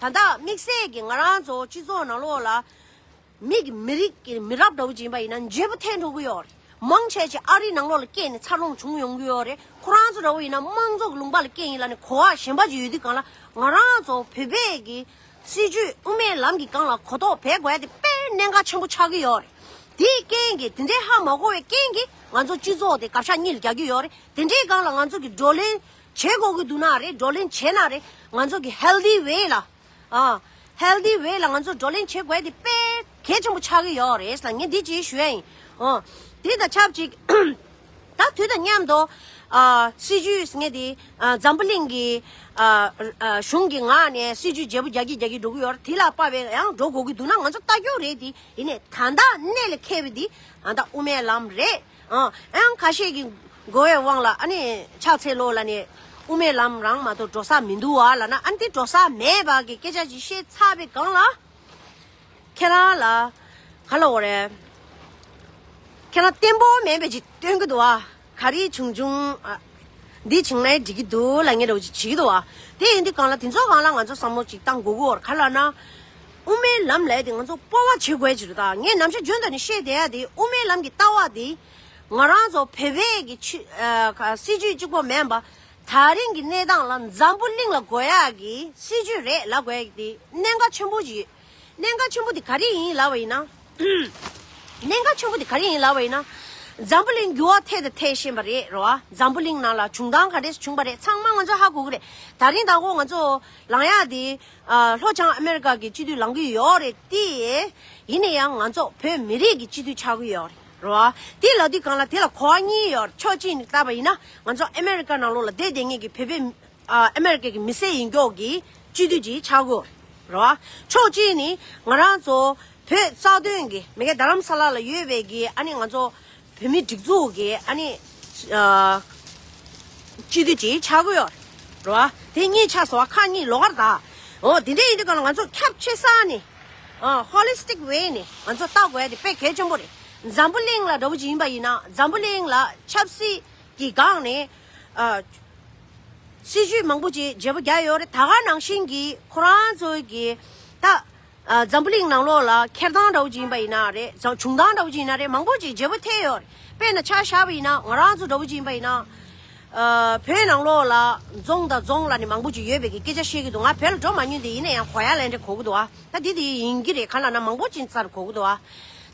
ད། ད་ལྟ་དམིགས་བསལ་གྱི་ང་རང་ཚོ་སྤྱི་ཚོགས་ནང་ལོགས་ལ་མི་གི་མི་རིགས་ཀྱི་མི་རབས་འདྲ་བོ་ཅིག་ཡིན་པ་ཡིན་ན་འཇོན་པོ་ཐལ་འགྲོ་གི་ཡོད་རེད། མང་ཆེ་ཆེ་ཨ་རིའི་ནང་ལོགས་ལ་སྐྱེས་ནས་འཚར་ལོངས་བྱུང་ཡོང་གི་ཡོད་རེད། ཁོ་རང་ཚོ་འདྲ་བོ་ཡིན་ན་དམངས་གཙོ་གི་ལུང་པ་ལ་སྐྱེས་ཡིན་ལབ་ནས་གོ་བ་གཞན་པ་ཅིག་ཡོད་དུས་སྒང་ལ་ང་རང་ཚོ་བོད་པའི་གི་སྲིད་ཇུས་དབུ་མའི་ལམ་གྱི་སྒང་ལ་གོ་རྟོགས་འཕེལ་དགོས་ཡ་དེ་དཔེ་གནད་འགག་ཆེན་པོ་ཆགས་ཀྱི་ཡོད་རེད། དེའི་རྐྱེན་གྱིས་དེ་འདྲའི་ཧ་མ་གོ་བའི་རྐྱེན་གྱིས་ང་ཚོ་སྤྱི་ཚོགས་དེ་བརྒྱ་ཆ་གཉིས་ལ་རྒྱག་གི་ཡོད་རེད། དེ་འདྲའི་སྒང་ལ་ང་ཚོ་གི་བགྲོ་གླེང་བྱེད་དགོས་ཀྱི་འདུག་ན་རེད། བགྲོ་གླེང་བྱས་ན་རེད། ང་ཚོ་གི་ཧེལ་དི་ཝེ་ལ་ཨ་ཧེལ་དི་ཝེ་ལ་ང་ཚོ་བགྲོ་གླེང་བྱེད་དགོས་ཡ་དེ་དཔེ་གལ་ཆེན་པོ་ཆགས་ཀྱི་ཡོད་རེད་ལབ་ངས་འདི་ཅིག་ཞུ་ཡ་ཡིན། ཨ་དེ་དང་ཆབས་ཅིག་ད་དུས་དང་མཉམ་དུ་ཨ་སྲིད་ཇུས་ཟེར་མཁན་དེ་ཨ་འཛམ་བུ་གླིང་གི་ཨ་ཨ་གཞུང་གི་ངག་ནས་སྲིད་ཇུས་བརྗེ་པོ་རྒྱག་གི་རྒྱག་གི་འགྲོ་གི་ཡོད་རེད། དེ་ལ་དཔག་པའི་ཡང་འགྲོ་དགོས་ཀྱི་འདུག་ན་ང་ཚོ་ལྟ་རྒྱུ་རེད་དེ། ཡིན་ནའི་ད་ལྟ་གནད་ལ་འཁེལ་བའི་དེ་ཨ་ད་དབུ་མའི་ལམ་རེད། ཨ་ཡང་ཁ་ཤས་ཀྱིས་གོ་བའི་དབང་ལ་ཨ་ནི་ཕྱག་འཚལ་ལོ་ལབ་ནས་དབུ་མའི་ལམ་རང་མ་གཏོགས་འགྲོ་ས་མི་འདུག་བ་ལབ་ན། ཨ་ནི་དེ་འགྲོ་ས་མེད་པ་གི་སྐད་ཆ་ཅིག་བཤད་ཚར་བའི་སྒང་ལ། ཁྱེད་རང་ལ་ག་ལབ་དགོས་རེད། ཁྱེད་རང་བརྟན་པོ་མིན་པ་ཅིག་སྟོན་གྱི་འདུག་བ། ག་རེ་བྱུང་བྱུང་ཨ། འདི་བྱུང་ནའི་འགྲིག་གི་འདུག་ལབ་མཁན་འདྲ་བོ་ཅིག་བྱེད་ཀྱི་འདུག་བ། དེ་ཡིན་དུས་སྒང་ལ་དེ་ཚོ་སྒང་ལ་ང་ཚོ་བསམ་བློ་ཅིག་བཏང་དགོས་ཀྱི་ཡོད་རེད། ག་ལབ་ན། དབུ་མའི་ལམ་ལབ་དེ་ང་ཚོ་སྤོབས་པ་བྱེད་དགོས་ཅིག་རེད། ད་ངས་ནམ་ཞག་རྒྱུན་དུ་ནས་བཤད་བསྡད་ཡ་དེ་དབུ་མའི་ལམ་གྱི་ལྟ་བ་དེ་ང་རང་ཚོ་བོད་པའི་གི་ཆོས་ཨ་སྲིད་ཇུས་གཅིག་པོ་མིན་པ། ད་རིང་གི་གནས་སྟངས་ལ་འཛམ་བུ་གླིང་ལ་དགོས་ཡག་གི་སྲིད་ཇུས་རེད་ལབ་དགོས་ཡག་དེ་གནད་འགག་ཆེན་པོ་ཞིག་གནད་འགག་ཆེན་པོ་དེ་ག་རེ་ཡིན་ལབ་པ་ཡིན་ན། གནད་འགག་ཆེན་པོ་དེ་ག་རེ་ཡིན་ལབ་པ་ཡིན་ན། འཛམ་བུ་གླིང་འགྱུར་བ་ཐེབས་དང་ཐེབས་བཞིན་པ་རེད་རོ། འཛམ་བུ་གླིང་ནང་ལ་བྱུང་སྟངས་ག་འདྲས་བྱུང་པ་རེད། ཚང་མ་ང་ཚོ་ཧ་གོ་གི་རེད། ད་རིང་ད་གོ་ང་ཚོ་ལངས་ཡག་དེ། ལྷོ་བྱང་ཨ་མེ་རི་ཀ་གི་སྤྱི་འཐུས་ལངས་གི་ཡོད་རེད་དེ། ཡིན་ན་ཡང་ང་ཚོ་བོད་མི་རིགས་ཀྱི་སྤྱི་འཐུས་ཆགས་གི་ཡོད་རེད་རོ། དེ་ལབ་དུས་སྒང་ལ་དེ་ལ་གོ་བ་གཉིས་ཡོད་རེད། ཕྱོགས་གཅིག་ནས་བལྟས་པ་ཡིན་ན་ང་ཚོ་ཨ་མེ་རི་ཀ་ནང་ལོགས་ལ་བསྡད་བསྡད་མཁན་གྱི་བོད་པའི་ཨ་མེ་རི་ཀ་གི་མི་སེར་ཡིན་མཁན་གྱི་སྤྱི་འཐུས་ཅིག་ཆགས་ཀྱི་ཡོད་རེད་རོ། ཕྱོགས་གཅིག་ནས་ང་རང་ཚོ་བོད་རྩ་དོན་གྱི་མི་སྒེར་རྡ་རམ་ས་ལ་ལ་ཡོད་པའི་གི་ཨ་ནི་ང་ཚོ་བོད་མི་སྒྲིག་འཛུགས་ཀྱི་ཨ་ནི་ཨ་སྤྱི་འཐུས་ཅིག་ཆགས་ཀྱི་ཡོད་རེད་བ། དེ་གཉིས་ཆགས་སོང་བ། ཁག་གཉིས་ལོགས་ཀ་རེད་ད། འོ་དེ་འདྲ་ཡིན་དུས་སྒང་ལ་ང་ཚོ་ཁྱབ་ཆེ་ས་ནས་ཨ་holistic way ནས་ང་ཚོ་ལྟ་དགོས་ཡ་དེ་དཔེ་གལ་ཆེན་པོ་རེད། འཛམ་བུ་གླིང་ལ་འདྲ་བོ་ཅིག་ཡིན་པ་ཡིན་ན། འཛམ་བུ་གླིང་ལ་ཆབ་སྲིད་ཀྱི་སྒང་ནས་ཨ་སྲིད་ཇུས་མང་པོ་ཅིག་བརྗེ་པོ་རྒྱག་ཡོད་རེད། ད་ག་ནང་བཞིན་གྱི་ཁོ་རང་ཚོའི་གི་ད། ཨ་འཛམ་བུ་གླིང་ནང་ལོགས་ལ་འཁྱེར་སྟངས་འདྲ་བོ་ཅིག་ཡིན་པ་ཡིན་ན་རེད། བྱུང་སྟངས་འདྲ་བོ་ཅིག་ཡིན་ན་རེད། མང་པོ་ཅིག་བརྗེ་པོ་ཐེབས་ཡོད་རེད། དཔེར་ན་ཆ་བཞག་པ་ཡིན་ན་ང་རང་ཚོ་འདྲ་བོ་ཅིག་ཡིན་པ་ཡིན་ན། ཨ་བོད་ནང་ལོགས་ལ་རྫོང་དང་རྫོང་ལབ་ནས་མང་པོ་ཅིག་ཡོད་པའི་གི་སྐད་ཆ་བཤད་ཀྱི་འདུག་ང་བོད་ལ་འགྲོ་མ་མྱོང་དེ་ཡིན་ན་ཡང་གོ་ཡ་ལན་འདྲ་གོ་གི་འདུག་ཨ་ད་དེ་དེ་ཡིན་གྱི་རེད། གང་ལབ་ན་མང་པོ་ཅིག་ཙར་གོ་གི་འདུག་ཨ་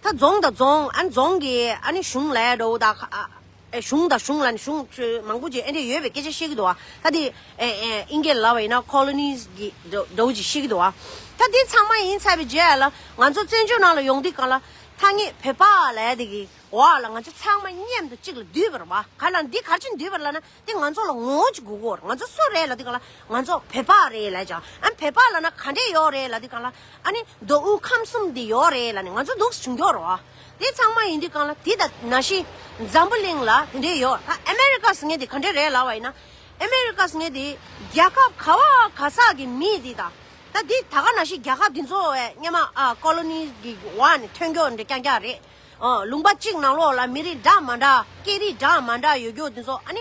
ད་རྫོང་དང་རྫོང་ཨ་རྫོང་གི་ཨ་ནི་གཞུང་ལས་འགྲོ་དང་ཨ། ཨེ་གཞུང་དང་གཞུང་ལ་ནི་གཞུང་ཆོས་མང་པོ་ཅིག་ཨེ་འདྲས་ཡོད་པའི་སྐད་ཆ་བཤད་ཀྱི་འདུག་བ། ད་དེ་ཨེ་ཨེ་ཨིན་སྐད་ལབ་པ་ཡིན་ན་colonies་གི་འདྲ་འདྲ་བོ་ཅིག་བཤད་ཀྱི་འདུག་བ། ད་དེ་ཚང་མ་ཡིན་ཚར་བའི་རྗེས་ལ་ང་ཚོ་བཙན་བྱོལ་ནང་ལ་ཡོང་དུས་སྒང་ལ་ཐ་སྙད་བོད་པ་ལབ་ཡ་དེ་གི་འོག་ལ་ང་ཚོ་ཚང་མ་མཉམ་དུ་གཅིག་ལ་འདུས་པ་རེད་བ། ག་ལ་འདི་ག་རེ་བྱས་འདུས་པ་རེད་ལབ་ན་དེ་ང་ཚོ་ལ་ངོ་བོ་ཅིག་དགོས་ཀྱི་ཡོད་རེད། ང་ཚོ་སུ་རེད་ལབ་དུས་སྒང་ལ་ང་ཚོ་བོད་པ་རེད་ལབ་ཀྱང་ཨ་བོད་པ་ལབ་ན་ག་འདྲས་ཡོད་རེད་ལབ་དུས་སྒང་ལ་ཨ་ནི་མདོ་དབུས་ཁམས་གསུམ་འདི་ཡོད་རེད་ལབ་ནས་ང་ཚོ་འདུག་སེ་བྱུང་ཀྱི་ཡོད་རེད་བ། དེ་ཚང་མ་ཡིན་དུས་སྒང་ལ་དེ་དང་ནང་བཞིན་འཛམ་བུ་གླིང་ལ་དེ་འདྲས་ཡོད། ད་ཨ་མེ་རི་ཀ་ཟེར་མཁན་དེ་ག་འདྲས་རེད་ལབ་པ་ཡིན་ན། ཨ་མེ་རི་ཀ་ཟེར་མཁན་དེ་རྒྱལ་ཁབ་ག་བ་ག་ས་གི་མི་དེ་དང་། ད་དེ་ད་ག་ནང་བཞིན་རྒྱལ་ཁབ་དེ་ཚོ་བས་སྔོན་མ་ཨ་colony་གི་འོག་ནས་ཐོན་ཀྱོག་འདྲ་རྐྱང་རྐྱང་རེད། ཨ་ལུང་པ་གཅིག་ནང་ལོགས་ལ་མི་རིགས་འདྲ་མ་འདྲ་སྐད་རིགས་འདྲ་མ་འདྲ་ཡོད་ཀྱོག་དེ་ཚོ་ཨ་ནི་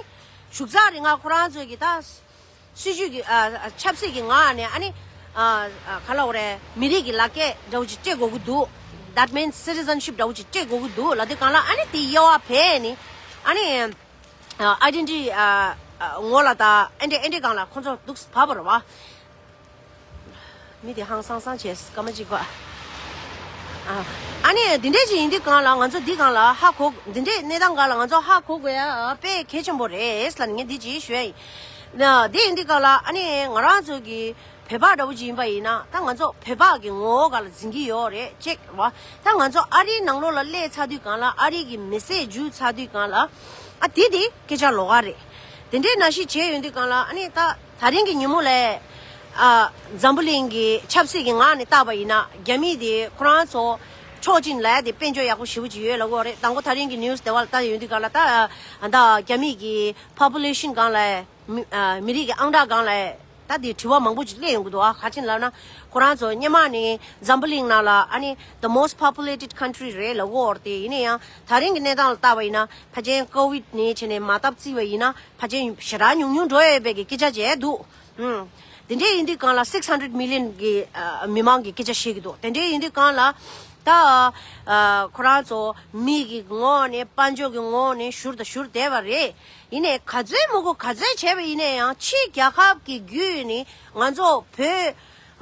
ཞུགས་ཚར་རེད། ང་ཁོ་རང་ཚོས་གི་ད། སྲིད་ཇུས་ཀྱི་ཨ་ཨ་ཆབ་སྲིད་ཀྱི་ངང་ནས་ཨ་ནི་ཨ་ཨ་ག་ལ་འོ་རེད། མི་རིགས་ཀྱི་ལག་སྐྱེས་འདྲ་བོ་ཅིག་སྤྲད་དགོས་ཀྱི་འདུག That means citizenship་འདྲ་བོ་ཅིག་སྤྲད་དགོས་ཀྱི་འདུག་ལབ་དུས་སྒང་ལ་ཨ་ནི་དེ་དབྱེ་བ་ཕྱེ་ནས་ཨ་ནི་ཨ་identity་ཨ་ཨ་ངོ་ལ་ད་ཨེ་འདྲས་ཨེ་འདྲས་སྒང་ལ་ཁོང་ཚོ་འདུག་བབས་པ་རེད་བ། མི་དེ་ཧང་སང་སང་བྱས་སྐར་མ་གཅིག་པ། ཨ་ཨ་ནི་དེ་འདྲས་ཅིག་ཡིན་དུས་སྒང་ལ་ང་ཚོ་འདི་སྒང་ལ་ཧ་གོ་འདི་འདྲས་གནས་སྟངས་སྒང་ལ་ང་ཚོ་ཧ་གོ་དགོས་ཡ་དཔེ་གལ་ཆེན་པོ་རེད་ལབ་ནས་ངས་འདི་ཅིག་ཞུ་ཡ་ཡིན། ན་དེ་ཡིན་དུས་སྒང་ལ་ཨ་ནི་ང་རང་ཚོ་གི་བོད་པ་འདྲ་བོ་ཅིག་ཡིན་པ་ཡིན་ན་ད་ང་ཚོ་བོད་པ་གི་ངོ་བོ་སྒང་ལ་འཛིན་གྱི་ཡོད་རེད་ཅེས་བ། ད་ང་ཚོ་ཨ་རིའི་ནང་ལོགས་ལ་སླེབས་ཚར་དུས་སྒང་ལ་ཨ་རི་གི་མི་སེར་འཇུ་ཚར་དུས་སྒང་ལ་ཨ་དེ་དེ་སྐད་ཆ་ལོགས་ཀ་རེད། དེ་འདྲའི་ནང་བཞིན་བྱས་ཡོང་དུས་སྒང་ལ་ཨ་ནི་ད་ད་རིང་གི་ཉིན་མོ་ལ་ཨ་འཛམ་བུ་གླིང་གི་ཆབ་སྲིད་ཀྱི་ངང་ནས་བལྟས་པ་ཡིན་ན་རྒྱ་མི་དེ་ཁོ་རང་ཚོ་ཕྱོགས་གཅིག་ལ་དེ་དཔལ་འབྱོར་ཡག་པོ་ཞེ་པོ་ཅིག་ཡོད་ལབ་ཀྱི་རེད། དང་པོ་ད་རིང་གི་news་དེ་བ་ལ་ལྟ་ཡོང་དུས་སྒང་ལ་ད་ཨ་ད་རྒྱ་མི་གི་population་སྒང་ལ། མི་ཨ་མི་རིགས་ཀྱི་ཨང་གྲངས་སྒང་ལ་ད་དེ་དྲི་བ་མང་པོ་ཅིག་སླེབས་ཡོང་གི་འདུག་ཨ། ག་ཅི་ལབ་ན་ཁོ་རང་ཚོ་སྔོན་མ་ནས་འཛམ་བུ་གླིང་ནང་ལ་ཨ་ནི་the most populated country་རེད་ལབ་ཀྱི་ཡོད་རེད་དེ། ཡིན་ན་ཡང་ད་རིང་གི་གནས་སྟངས་ལ་བལྟས་པ་ཡིན་ན་ཕལ་ཆེར་ཀོ་ཝིད་ནས་བྱས་ནས་མ་བཏབ་བརྩིས་པ་ཡིན་ན་ཕལ་ཆེར་ཞེ་དྲག་ཉུང་ཉུང་འགྲོ་ཡོད་པའི་གི་སྐད་ཆ་བྱས་འདུག་ཨུམ། དེ་འདྲའི་ཡིན་དུས་སྒང་ལ་six hundred million་གི་ཨ་མི་མང་གི་སྐད་ཆ་བཤད་ཀྱི་འདུག་དེ་འདྲའི་ཡིན་དུས་སྒང་ལ་ད་ཨ་ཁོ་རང་ཚོ་མི་གི་ངོ་ནས་དཔལ་འབྱོར་གི་ངོ་ནས་བཞུར་དང་བཞུར་བསྡད་པ་རེད། ཡིན་ནའི་ག་ཚོད་མི་དགོས་ག་ཚོད་བྱས་པ་ཡིན་ནའི་ཡང་ཕྱིའི་རྒྱལ་ཁབ་ཀྱི་བརྒྱུད་ནས་ང་ཚོ་བོད་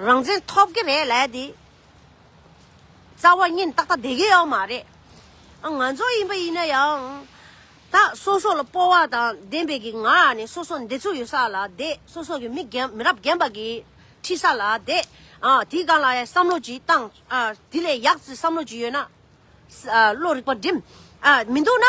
རང་བཙན་ཐོབ་ཀྱི་རེད་ལབ་དེ་རྩ་བ་ཉིད་ཏག་ཏག་བསྡད་ཀྱི་ཡོད་མ་རེད། ཨ་ང་ཚོ་ཡིན་པ་ཡིན་ན་ཡང་ད་སོ་སོ་ལ་སྤོབས་པ་དང་ལྡན་པའི་གི་ངང་ནས་སོ་སོ་བདེ་ཚུགས་ཡོད་ས་ལ་བསྡད། སོ་སོ་གི་མི་རྒན་མི་རབས་རྒན་པ་གི་ཁྲིད་ས་ལ་བསྡད། ཨ་དེའི་སྒང་ལ་ཡང་བསམ་བློ་ཅིག་བཏང་། ཨ་དེ་ལས་ཡག་ཅིག་བསམ་བློ་ཅིག་ཡོད་ན། ཨ་བློ་རིག་པ་སྒྲིམ། ཨ་མི་འདུག་ན།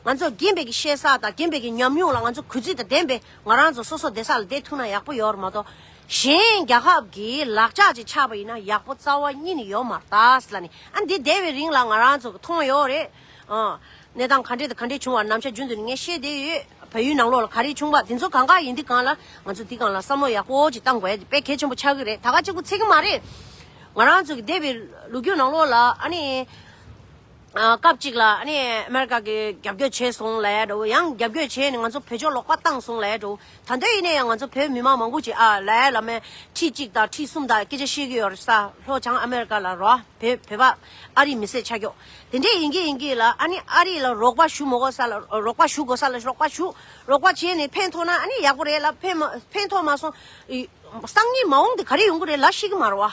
ང་ཚོ་རྒན་པའི་གི་བཤད་ས་དང་རྒན་པའི་གི་ཉམས་མྱོང་ལ་ང་ཚོ་གུས་བརྩི་དང་ལྡན་པའི་ང་རང་ཚོ་སོ་སོ་བསྡད་ས་ལ་བསྡད་ཐུབ་ན་ཡག་པོ་ཡོད་རེད་མ་གཏོགས། གཞན་རྒྱལ་ཁབ་ཀྱི་ལག་ཆ་ཅིག་ཆགས་པ་ཡིན་ན་ཡག་པོ་རྩ་བ་ཉིད་ནས་ཡོད་མ་རེད་ད་ཟེར་ལབ་ནས། ཨ་འདི་བསྡད་པའི་རིང་ལ་ང་རང་ཚོ་གི་མཐོང་ཡོད་རེད། ཨ་གནས་སྟངས་ག་འདྲས་དང་ག་འདྲས་བྱུང་བ་ནམ་ཞག་རྒྱུན་དུ་ནས་ངས་བཤད་བསྡད་ཡོད། བལ་ཡུལ་ནང་ལོགས་ལ་ག་རེ་བྱུང་བ་དེ་ཚོ་གང་ག་ཡིན་དུས་སྒང་ལ་ང་ཚོ་འདི་སྒང་ལ་བསམ་བློ་ཡག་པོ་ཅིག་བཏང་དགོས་ཡ་དེ་དཔེ་གལ་ཆེན་པོ་ཆགས་ཀྱི་རེད། ད་ག་གཅིག་པུ་ཚད་ཀྱི་མ་རེད། ང་རང་ཚོ་གི་འདས་པའི་ལོ་རྒྱུས་ནང་ལོགས་ལ་ཨ་ནི། ཨ། སྐབས་གཅིག་ལ་ཨ་ནི་ཨ་མེ་རི་ཀ་གི་རྒྱབ་སྐྱོར་བྱས་སོང་ལབ་ཡ་འདྲ་བོ། ཡང་རྒྱབ་སྐྱོར་བྱས་ནས་ང་ཚོ་བོད་ཕྱོགས་ལོག་པ་བཏང་སོང་ལབ་ཡ་འདྲ་བོ། ད་ལྟ་ཡིན་ན་ཡང་ང་ཚོ་བོད་མི་མང་མང་པོ་ཅིག་ཨ་ལབ་ཡ་ལ་མེ་ཁྲི་གཅིག་དང་ཁྲི་གསུམ་དང་སྐད་ཆ་བཤད་ཀྱི་ཡོད་རེད་ས། ལྷོ་བྱང་ཨ་མེ་རི་ཀ་ལ་རོ། བོད་བོད་པ་ཨ་རིའི་མི་སེར་ཆགས་ཀྱོག་དེ་འདྲས་ཡིན་གྱི་ཡིན་གྱི་ལ། ཨ་ནི་ཨ་རི་ལ་རོགས་པ་ཞུ་མི་དགོས་ས་ལ་རོགས་པ་ཞུ་དགོས་ས་ལ་རོགས་པ་ཞུ། རོགས་པ་བྱས་ནས་ཕན་ཐོགས་ན་ཨ་ནི་ཡག་པོ་རེད་ལ། ཕན་མ་ཕན་ཐོགས་མ་སོང་། སང་ཉིན་མ་འོངས་དེ་ག་རེ་ཡོང་གི་རེད་ལབ་ཤེས་ཀྱི་མ་རེད་བ།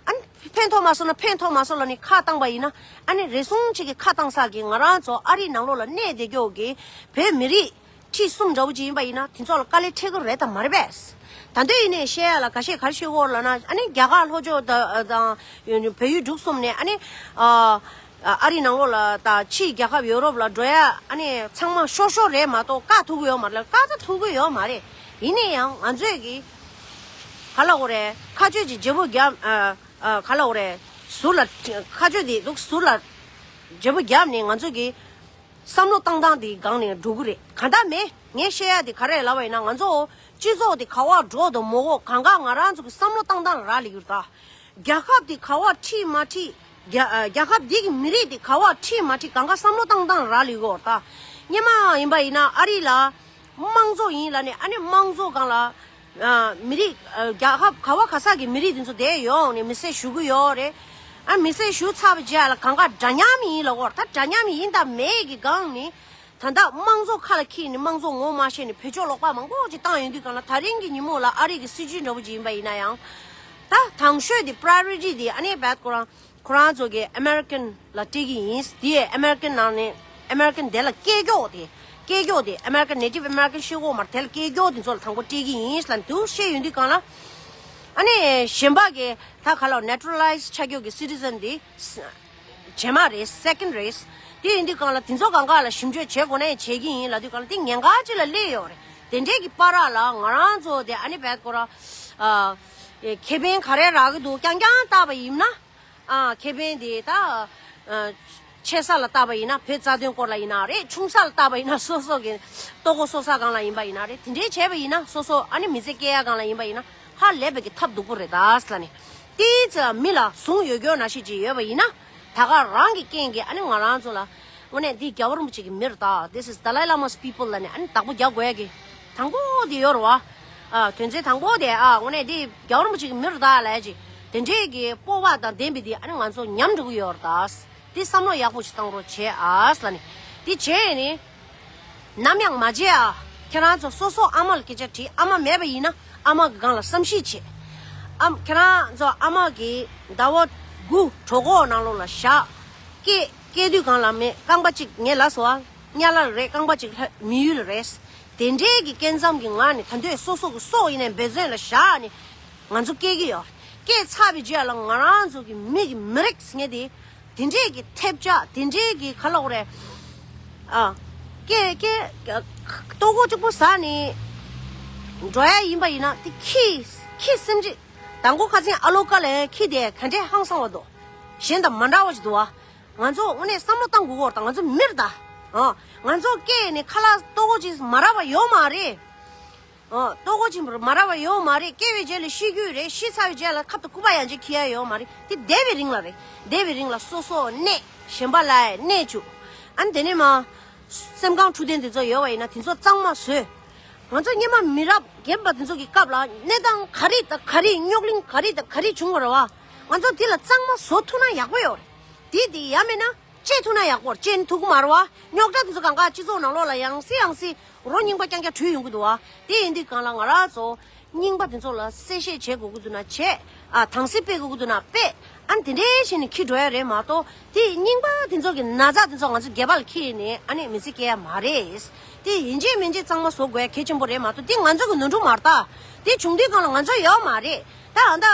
ཨ་ནི་ཕན་ཐོགས་མ་སོང་ན་ཕན་ཐོགས་མ་སོང་ལབ་ནས་ཁ་བཏང་པ་ཡིན་ན། ཨ་ནི་རེ་ཟུང་ཅིག་གིས་ཁ་བཏང་ས་གི་ང་རང་ཚོ་ཨ་རིའི་ནང་ལོགས་ལ་གནས་བསྡད་ཀྱོག་གི་བོད་མི་རིགས་ཁྲི་གསུམ་འདྲ་བོ་ཅིག་ཡིན་པ་ཡིན་ན་དེ་ཚོ་ལ་དཀའ་ལས་འཕྲད་ཀྱི་རེད་དམ་མ་རེད་པས། ད་དུང་ཡིན་ནའི་བཤད་ཡ་ལ་ཁ་ཤས་ག་རེ་བཤད་ཀྱི་ཡོད་ལབ་ན། ཨ་ནི་རྒྱ་གར་ལྷོ་ཕྱོགས་དང་དང་བལ་ཡུལ་འབྲུག་གསུམ་ནས་ཨ་ནི་ཨ་ཨ་རིའི་ནང་ལོགས་ལ་དང་ཕྱིའི་རྒྱལ་ཁབ་ཡོ་རོབ་ལ་འགྲོ་ཡ་ཨ་ནི་ཚང་མ་ཤོར་ཤོར་རེད་མ་གཏོགས་བཀག་ཐུབ་ཀྱི་ཡོད་མ་རེད། བཀག་ད་ཐུབ་ཀྱི་ཡོད་མ་རེད། ཡིན་ནའི་ཡང་ང་ཚོས་ཀྱི་ག་ལ་འོ་རེད། ཁ་གཅོད་ཀྱི་བརྗེ་པོ་རྒྱབ། ཨ་ཨ་ག་ལ་འོ་རེད། ཟུར་ལ་ཁ་གཅོད་དེ་འདུག་ཟུར་ལ་བརྗེ་པོ་རྒྱབ་ནས་ང་ཚོ་གི་བསམ་བློ་བཏང་སྟངས་དེ་སྒང་ནས་འགྲོ་གི་རེད། གང་ལྟར་མེད། ངས་བཤད་ཡ་དེ་ག་རེ་ལབ་པ་ཡིན་ན། ང་ཚོ་སྤྱི་ཚོགས་དེ་ག་བར་འགྲོ་དང་མ་འགྲོ་གང་ག་ང་རང་ཚོ་གི་བསམ་བློ་བཏང་སྟངས་ལ་རག་ལས་ཀྱི་རེད་ད། རྒྱལ་ཁབ་དེ་ག་བར་ཁྲིད་མ་ཁྲིད། རྒྱ་ཨ་རྒྱལ་ཁབ་འདི་གི་མི་རིགས་དེ་ག་བར་ཁྲིད་མ་ཁྲིད་གང་ག་བསམ་བློ་བཏང་སྟངས་རག་ལས་ཀྱི་རེད་ད། སྔོན་མ་ཡིན་པ་ཡིན་ན་ཨ་རི་ལ་དམངས་གཙོ་ཡིན་ལབ་ནས། ཨ་ནི་དམངས་གཙོ་སྒང་ལ་ཨ་མི་རིགས་ཨ་རྒྱལ་ཁབ་ག་བ་ག་ས་གི་མི་རིགས་དེ་ཚོ་དེ་ཡོང་ནས་མི་སེར་ཞུ་གི་ཡོད་རེད། ཨ་མི་སེར་ཞུ་ཚར་བའི་རྗེས་ལ་གང་ག་འདྲ་མཉམ་ཡིན་ལབ་ཀྱི་རེད་ད། འདྲ་མཉམ་ཡིན་དང་མེད་ཀྱི་སྒང་ནས། ད་ལྟ་དམངས་གཙོ་ཁ་ལ་འཁྱེར་ནས་དམངས་གཙོ་ངོ་མ་ཤེས་ནས་བོད་ཕྱོགས་ལོག་པ་མང་པོ་ཅིག་བཏང་ཡོང་དུས་སྒང་ལ། ད་རིང་གི་ཉིན་མོ་ལ་ཨ་རི་གི་སྲིད་ཇུས་འདྲ་བོ་ཅིག་ཡིན་པ་ཡིན་ན་ཡང་། ད་དང་ཤོས་དེ་priority་དེ་ཨ་ནི་བད་ཁོ་རང་ཁོ་རང་ཚོ་གི་American་ལ་སྤྲད་ཀྱི་ཡིན། དེ་American་ནང་ནས་American་དེ་ལ་སྐད་ཀྱོག་དེ་སྐད་ཀྱོག་དེ་American Native American་ཤེས་གོ་མར་དེ་ལ་སྐད་ཀྱོག་དེ་ཚོ་ལ་དང་པོ་སྤྲད་ཀྱི་ཡིན་ལབ་འདུག་བཤད་ཡོང་དུས་སྒང་ལ། ཨ་ནི་གཞན་པ་གི་ད་ག་ལ་naturalized་ཆགས་ཀྱོག་གི་citizen་དེ་རྗེས་མ་རེད། second་རེད། དེ་ཡིན་དུས་སྒང་ལ་དེ་ཚོ་གང་ག་ལ་ཞིབ་འཇུག་བྱེད་དགོས་ན་ཡང་བྱེད་ཀྱི་ཡིན་ལབ་དུས་སྒང་ལ་དེ་ཉེན་ཁ་ཅིག་ལ་སླེབས་ཡོད་རེད། དེ་འདྲས་ཀྱི་བར་ལ་ང་རང་ཚོ་དེ་ཨ་ནི་བད་ཁོ་རང་ཨ་ཁེ་ཕན་ག་རེ་རག་གི་འདུག་རྐྱང་རྐྱང་བལྟས་པ་ཡིན་ན། ཨ་ཁེ་ཕན་དེ་ད་ཨ་ཆེ་ས་ལ་བལྟས་པ་ཡིན་ན་བོད་རྩ་དོན་སྐོར་ལ་ཡིན་ན་རེད། ཆུང་ས་ལ་བལྟས་པ་ཡིན་ན་སོ་སོ་གི་ལྟོ་གོས་གསོ་ས་སྒང་ལ་ཡིན་པ་ཡིན་ན་རེད། དེ་འདྲས་བྱས་པ་ཡིན་ན་སོ་སོ་ཨ་ནི་མི་ཚེ་སྐྱེལ་ཡ་སྒང་ལ་ཡིན་པ་ཡིན་ན་ཧ་ལས་པའི་གི་ཐབས་སྡུག་པོ་རེད་ད་ཟེར་ལབ་ནས། དེའི་ཚེ་མི་ལ་ཟུང་ཡོད་རྒྱུ་ནང་བཞིན་ཅིག་ཡོད་པ་ཡིན་ན། ད་ག་རང་གི་རྐྱེན་གྱིས་ཨ་ནི་ང་རང་ཚོ་ལ་དངོས་གནས་འདི་རྒྱལ་བ་རིན་པོ་ཆེ་གི་མི་རེད་ད། This is Dalai Lama's people་ལབ་ནས་ཨ་ནི་བདག་པོ་རྒྱག་དགོས་ཡ་གི་དང་པོ་དེ་ཡོད་རེད་བ། ཨ་དོན་ཚན་དང་པོ་དེ་ཨ་དངོས་གནས་འདི་རྒྱལ་བ་རིན་པོ་ཆེ་གི་མི་རེད་ད་ལབ་ཡ་ཅིག་དེ་འདྲས་ཀྱི་སྤོབས་པ་དང་ལྡན་པའི་དེ་ཨ་ནི་ང་ཚོ་ཉམས་འགྲོ་གི་ཡོད་རེད་ད། དེ་བསམ་བློ་ཡག་པོ་ཞིག་བཏང་རོགས་བྱེད་ཨ་ཟེར་ལབ་ནས། དེ་བྱས་ནས་ནམ་ཡང་མ་བརྗེད་ཨ། ཁྱེད་རང་ཚོ་སོ་སོ་ཨ་མ་ལ་སྐད་ཆ་དྲིས། ཨ་མ་མེད་པ་ཡིན་ན་ཨ་མ་གི་སྒང་ལ་བསམ་ཤེས་བྱེད། ཨ་ཁྱེད་རང་ཚོ་ཨ་མ་གི་ཟླ་བ་དགུ་གྲོད་ཁོག་ནང་ལོགས་ལ་བཞག་སྐྱེ་སྐྱེ་དུས་སྒང་ལ་མེད་རྐང་པ་གཅིག་ངས་ལབ་སོང་ཨ། གཉའ་ལ་རེད། རྐང་པ་གཅིག་ལྷ་མི་ཡུལ་ལ་རེད། དེ་འདྲའི་གི་སྐྱེ་མཚམས་ཀྱི་ངང་ནས་ད་དུང་སོ་སོ་གི་སྲོག་ཡིན་ནའི་འབད་བརྩོན་ལ་བཞག་ནས་ང་ཚོ་སྐྱེ་གི་ཡོད། སྐྱེ་ཚར་བའི་རྗེས་ལ་ང་རང་ཚོ་གི་མི་གི་མི་རིགས་ཟེར་མཁན་དེ། དེ་འདྲས་ཀྱི་ཐེབས་ཆག་དེ་འདྲས་ཀྱི་ག་ལབ་དགོས་རེད། ཨ། ཀེ་ཀེ། ལྟོ་གོས་གཅིག་པོ་ཟ་ནས་འགྲོ་ཡ་ཡིན་པ་ཡིན་ན་དེ་ཁྱི་ཁྱི་སེམས་ཅན། དང་པོ་ཁ་སང་ཨ་ལོ་ཀ་ལའི་ཁྱི་དེ་ག་འདྲས་ཧང་སང་བ་འདུག་གཞན་དང་མ་འདྲ་བ་ཞིག་འདུག་བ། ང་ཚོ་དངོས་གནས་བསམ་བློ་བཏང་དགོས་ཀྱི་ཡོད་རེད་ད། ང་ཚོ་མི་རེད་ད། ཨ། ང་ཚོ་སྐྱེས་ནས་ཁ་ལག་ལྟོ་གོས་ཅིག་མ་རག་པ་ཡོད་མ་རེད། ཨོ། ལྟོ་གོས་གཅིག་མ་རག་པ་ཡོད་མ་རེད། སྐྱེ་བའི་རྗེས་ལ་ཤི་རྒྱུ་རེད། ཤི་ཚར་བའི་རྗེས་ལ་ཁབ་ཏུ་སྐུད་པ་ཡང་ཅིག་འཁྱེར་ཡ་ཡོད་མ་རེད། དེ་འདས་པའི་རིང་ལ་རེད། འདས་པའི་རིང་ལ་སོ་སོ་གནས་གཞན་པ་ལ་གནས་བཅུག་ཨ་ནི་དེ་ནས་མ། སེམས་ཁམས་འཁྲུག་ལྡན་དེ་ཚོ་ཡོད་པ་ཡིན་ན་དེ་ཚོ་གཙང་མ་བཟོས། ང་ཚོ་སྔོན་མ་མི་རབས་རྒན་པ་དེ་ཚོ་གི་སྐབས་ལ་གནས་སྟངས་ག་རེ་དང་ག་རེ། རྙོག་གླེང་ག་རེ་དང་ག་རེ་བྱུང་བ་རེད་བ། ང་ཚོ་དེ་ལ་གཙང་མ་བཟོ་ཐུབ་ན་ཡག་པོ་ཡོད་རེད། དེ་དེ་ཡང་མེད་ན་བཅད་ཐུབ་ན་ཡག་པོ་རེད། བཅད་ཐུབ་ཀྱི་མ་རེད་བ། རྙོག་དྲ་དེ་ཚོ་གང་ག་སྤྱི་ཚོགས་ནང་ལོགས་ལ་ཡང་སེ་ཡང་སེ། རོ་རྙིང་པ་རྐྱང་རྐྱང་བྲུས་ཡོང་གི་འདུག་བ། དེ་ཡིན་དུས་སྒང་ལ་ང་རང་ཚོ་རྙིང་པ་དེ་ཚོ་ལ་གསལ་བཤད་བྱེད་དགོས་ཀྱི་འདུག་ན་བྱེད། ཨ། དྭངས་གསལ་སྤེལ་དགོས་ཀྱི་འདུག་ན་སྤེལ། ཨ་ནི་དེ་འདྲའི་བྱས་ནས་འཁྱེར་འགྲོ་ཡ་རེད་མ་གཏོགས། དེ་རྙིང་པ་དེ་ཚོ་གི་ན་ཚ་དེ་ཚོ་ང་ཚོ་སྒལ་པ་ལ་འཁྱེར་ནས་ཨ་ནི་མི་ཚེ་སྐྱེལ་ཡ་མ་རེད། དེ་ཡིན་གཅིག་མིན་གཅིག་གཙང་མ་བཟོ་དགོས་ཡ་གལ་ཆེན་པོ་རེད་མ་གཏོགས། དེ་ང་ཚོ་གི་ནོར་འཁྲུལ་མ་རེད་ད། དེ་བྱུང་དུས་སྒང་ལ་ང་ཚོ་ཡོད་མ་རེད་ད། ཨ་ད།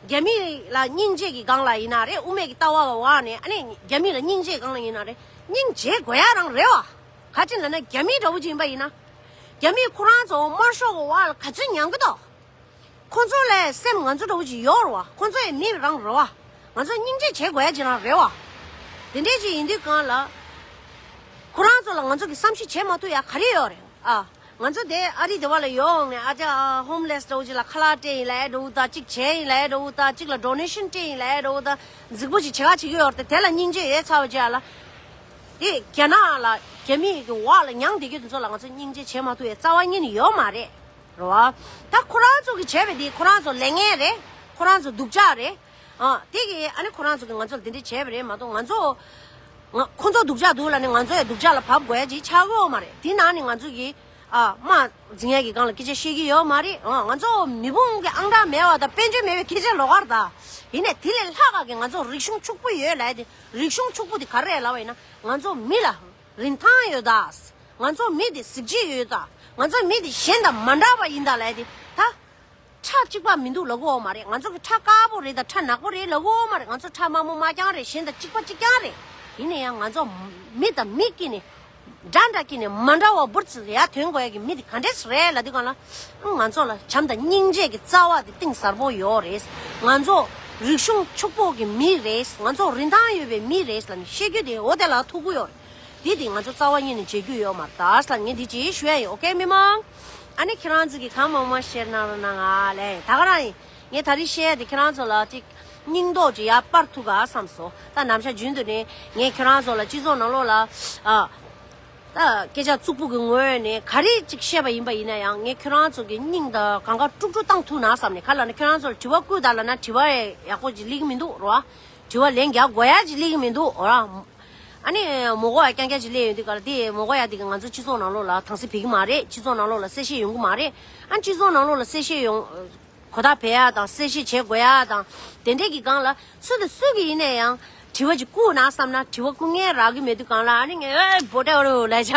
རྒྱ་མི་ལ་སྙིང་རྗེ་གི་སྒང་ལ་ཡིན་ན་རེད། དབུ་མེད་ཀྱི་ལྟ་བ་བ་ནས་ཨ་ནི་རྒྱ་མི་ལ་སྙིང་རྗེ་སྒང་ལ་ཡིན་ན་རེད། སྙིང་རྗེ་དགོས་ཡ་རང་རེད་བ། ག་ཅི་ལབ་ན་རྒྱ་མི་འདྲ་བོ་ཅིག་ཡིན་པ་ཡིན་ན། རྒྱ་མིས་ཁོ་རང་ཚོ་དམར་ཤོག་གི་འོག་ལ་ག་ཚོད་མྱངས་ཀྱི་འདུག་ཁོ་ཚོ་ལས་སེམས་ང་ཚོ་འདྲ་བོ་ཅིག་ཡོད་རེད་བ། ཁོ་ཚོ་ཡི་མི་རང་རེད་བ། ང་ཚོ་སྙིང་རྗེ་བྱེད་དགོས་ཡ་ཅིག་རང་རེད་བ། དེ་འདྲས་ཅིག་ཡིན་དུས་སྒང་ལ། ཁོ་རང་ཚོ་ལ་ང་ཚོ་གི་བསམ་ཤེས་བྱེད་མ་ཐུབ་ཡ་ག་རེ་ཡོད་རེད་ཨ། ང་ཚོ་དེ་ཨ་རི་དེ་བ་ལ་ཡོང་ནས་ཨ་ཅག་ཧོམ་ལེས་འདྲ་བོ་ཅིག་ལ་ཁ་ལག་སྤྲད་ཡིན་ལབ་ཡ་འདྲ་བོ་དང་། གཅིག་བྱས་ཡིན་ལབ་ཡ་འདྲ་བོ་དང་། གཅིག་ལ་ཌོ་ནེ་ཤན་སྤྲད་ཡིན་ལབ་ཡ་འདྲ་བོ་དང་། རྫིག་པོ་ཅིག་བྱེད་ག་བྱེད་ཀྱི་ཡོད་རེད་དེ། དེ་ལ་སྙིང་རྗེ་ཡོད་ཚར་བ་ཅིག་ལ། དེ་རྒྱ་ནག་ལ་རྒྱ་མི་གི་འོག་ལ་མྱངས་བསྡད་རྒྱུ་དེ་ཚོ་ལ་ང་ཚོ་སྙིང་རྗེ་བྱེད་མ་ཐུབ་པའི་རྩ་བ་ཉིད་ནས་ཡོད་མ་རེད། རེད་བ། ད་ཁོ་རང་ཚོ་གི་བྱས་པ་དེ་ཁོ་རང་ཚོ་ལས་ངན་རེད། ཁོ་རང་ཚོ་སྡུག་ཅག་རེད། ཨ་དེ་གི་ཨ་ནི་ཁོ་རང་ཚོ་གི་ང་ཚོ་ལ་དེ་འདྲ་བྱས་པ་རེད་མ་གཏོགས། ང་ཚོ་ང་ཁོ་ཚོ་སྡུག་ཅག་འདུག་ལབ་ནས་ང་ཚོ་ཡང་སྡུག་ཅག་ལ་བབས་དགོས་ཡ་ཅིག་ཆགས་ཀྱི་ཡོད་མ་རེད། དེ་ནང་ནས་ང་ཚོ་གི་ཨ་དམག་འཛིང་ཡ་གི་སྒང་ལ་སྐད་ཆ་བཤད་ཀྱི་ཡོད་མ་རེད། ཨ་ང་ཚོ་མི་བུང་གི་ཨང་གྲངས་མེད་པ་དང་དཔལ་འབྱོར་མེད་པའི་སྐད་ཆ་ལོགས་ཀར་ད། ཡིན་ནའི་དེ་ལས་ལྷག་ག་གི་ང་ཚོ་རིག་གཞུང་ཕྱུག་པོ་ཡོད་ལབ་ཡ་དེ། རིག་གཞུང་ཕྱུག་པོ་དེ་ག་རེ་རེད་ལབ་པ་ཡིན་ན། ང་ཚོ་མི་ལ་རིན་ཐང་ཡོད་ད། ང་ཚོ་མི་དེ་གཟི་བརྗིད་ཡོད་ད། ང་ཚོ་མི་དེ་གཞན་དང་མ་འདྲ་བ་ཡིན་ད་ལབ་ཡ་དེ་ད། ཁྲ་གཅིག་པ་མི་འདུག་ལབ་ཀྱི་ཡོད་མ་རེད། ང་ཚོ་གི་ཁྲ་དཀར་པོ་རེད་དང་ཁྲ་ནག་པོ་རེད་ལབ་ཀྱི་ཡོད་མ་རེད། ང་ཚོ་ཁྲ་དམར་མོ་དམར་རྐྱང་རེད། གཞན་དང་གཅིག་པ་གཅིག་རྐྱང་རེད། ཡིན་ན་ཡང་ང་ཚོ་མི་དང་མི་དཀྱིལ་ནས་འདྲ་འདྲ་དཀྱིལ་ནས་མ་འདྲ་བ་འབུར་ཙམ་ཡར་ཐོན་དགོས་ཡ་གི་མི་དེ་ག་འདྲས་རེད་ལབ་དུས་སྒང་ལ། ང་ཚོ་ལ་བྱམས་དང་སྙིང་རྗེ་གི་རྩ་བ་དེ་གཏིང་ཟབ་པོ་ཡོད་རེད། ང་ཚོ་རིག་གཞུང་ཕྱུག་པོ་གི་མི་རེད། ང་ཚོ་རིན་ཐང་ཡོད་པའི་མི་རེད་ལབ་ནས་བཤད་རྒྱུ་དེ་འོ་དེ་ལ་ཐུག་གི་ཡོད་རེད། དེ་དེ་ང་ཚོ་རྩ་བ་ཉིད་ནས་བརྗེད་རྒྱུ་ཡོད་མ་རེད་ད་ལབ་ངས་འདི་ཅིག་ཞུ་ཡ་ཡིན། ཨོ་ཀེ་མི་མང་། ཨ་ནི་ཁྱེད་རང་ཚོ་གིས་གང་མང་མང་བཤད་གནང་རོགས་གནང་ཨ་ལས། ད་ག་རང་ཡིན། ངས་ད་རེས་བཤད་ཡ་དེ་ཁྱེད་རང་ཚོ་ལ་ཅིག་སྙིང་སྟོབས་ཅིག་ཡར་སྤར་ཐུབ་ག་བསམ་སོང་། ད་ནམ་ཞག་རྒྱུན་དུ་ནས་ངས་ཁྱེད་རང་ཚོ་ལ་སྤྱི་ཚོགས་ནང་ལོགས་ལ་ཨ། ད་སྐད་ཆ་རྩུབ་པོ་གི་ངོས་ནས་ག་རེ་ཅིག་བཤད་པ་ཡིན་པ་ཡིན་ན་ཡང་ངས་ཁྱོད་རང་ཚོ་གི་སྙིང་དང་གང་ག་དཀྲུག་དཀྲུག་བཏང་ཐུབ་ན་བསམ་ནས། ག་ལབ་ན་ཁྱོད་རང་ཚོ་ལ་དྲི་བ་བཀོད་དང་ལབ་ན་དྲི་བ་ཡག་པོ་ཅིག་སླེབས་ཀྱི་མི་འདུག་རོ། དྲི་བ་ལན་རྒྱག་དགོས་ཡ་ཅིག་སླེབས་ཀྱི་མི་འདུག་རོ། ཨ་ནི་མོ་གོ་ཡ་རྐྱང་རྐྱང་ཅིག་སླེབས་ཡོང་དུས་ག་ལ་དེ་མོ་གོ་ཡ་དེ་གི་ང་ཚོ་སྤྱི་ཚོགས་ནང་ལོགས་ལ་དྭངས་གསལ་ཕེབས་ཀྱི་མ་རེད། སྤྱི་ཚོགས་ནང་ལོགས་ལ་གསལ་བཤད་ཡོང་གི་མ་རེད། ཨ་སྤྱི་ཚོགས་ནང་ལོགས་ལ་གསལ་བཤད་ཡོང་གོ་ཐག་བེད་ཡ་དང་གསལ་བཤད་བྱེད་དགོས་ཡ་དང་དེ་འདྲས་ཀྱི་སྒང་ལ་སུ་དང་སུ་གི་ཡིན་ན་ཡང་དྲི་བ་ཅིག་བསྐུར་ན་བསམ་ན་དྲི་བ་བསྐུར་མཁན་རག་གི་མེད་དུས་སྒང་ལ་ཨ་ནི་ངས་ཨེ་བོ་ཏེ་རུ་ལས་ཆ་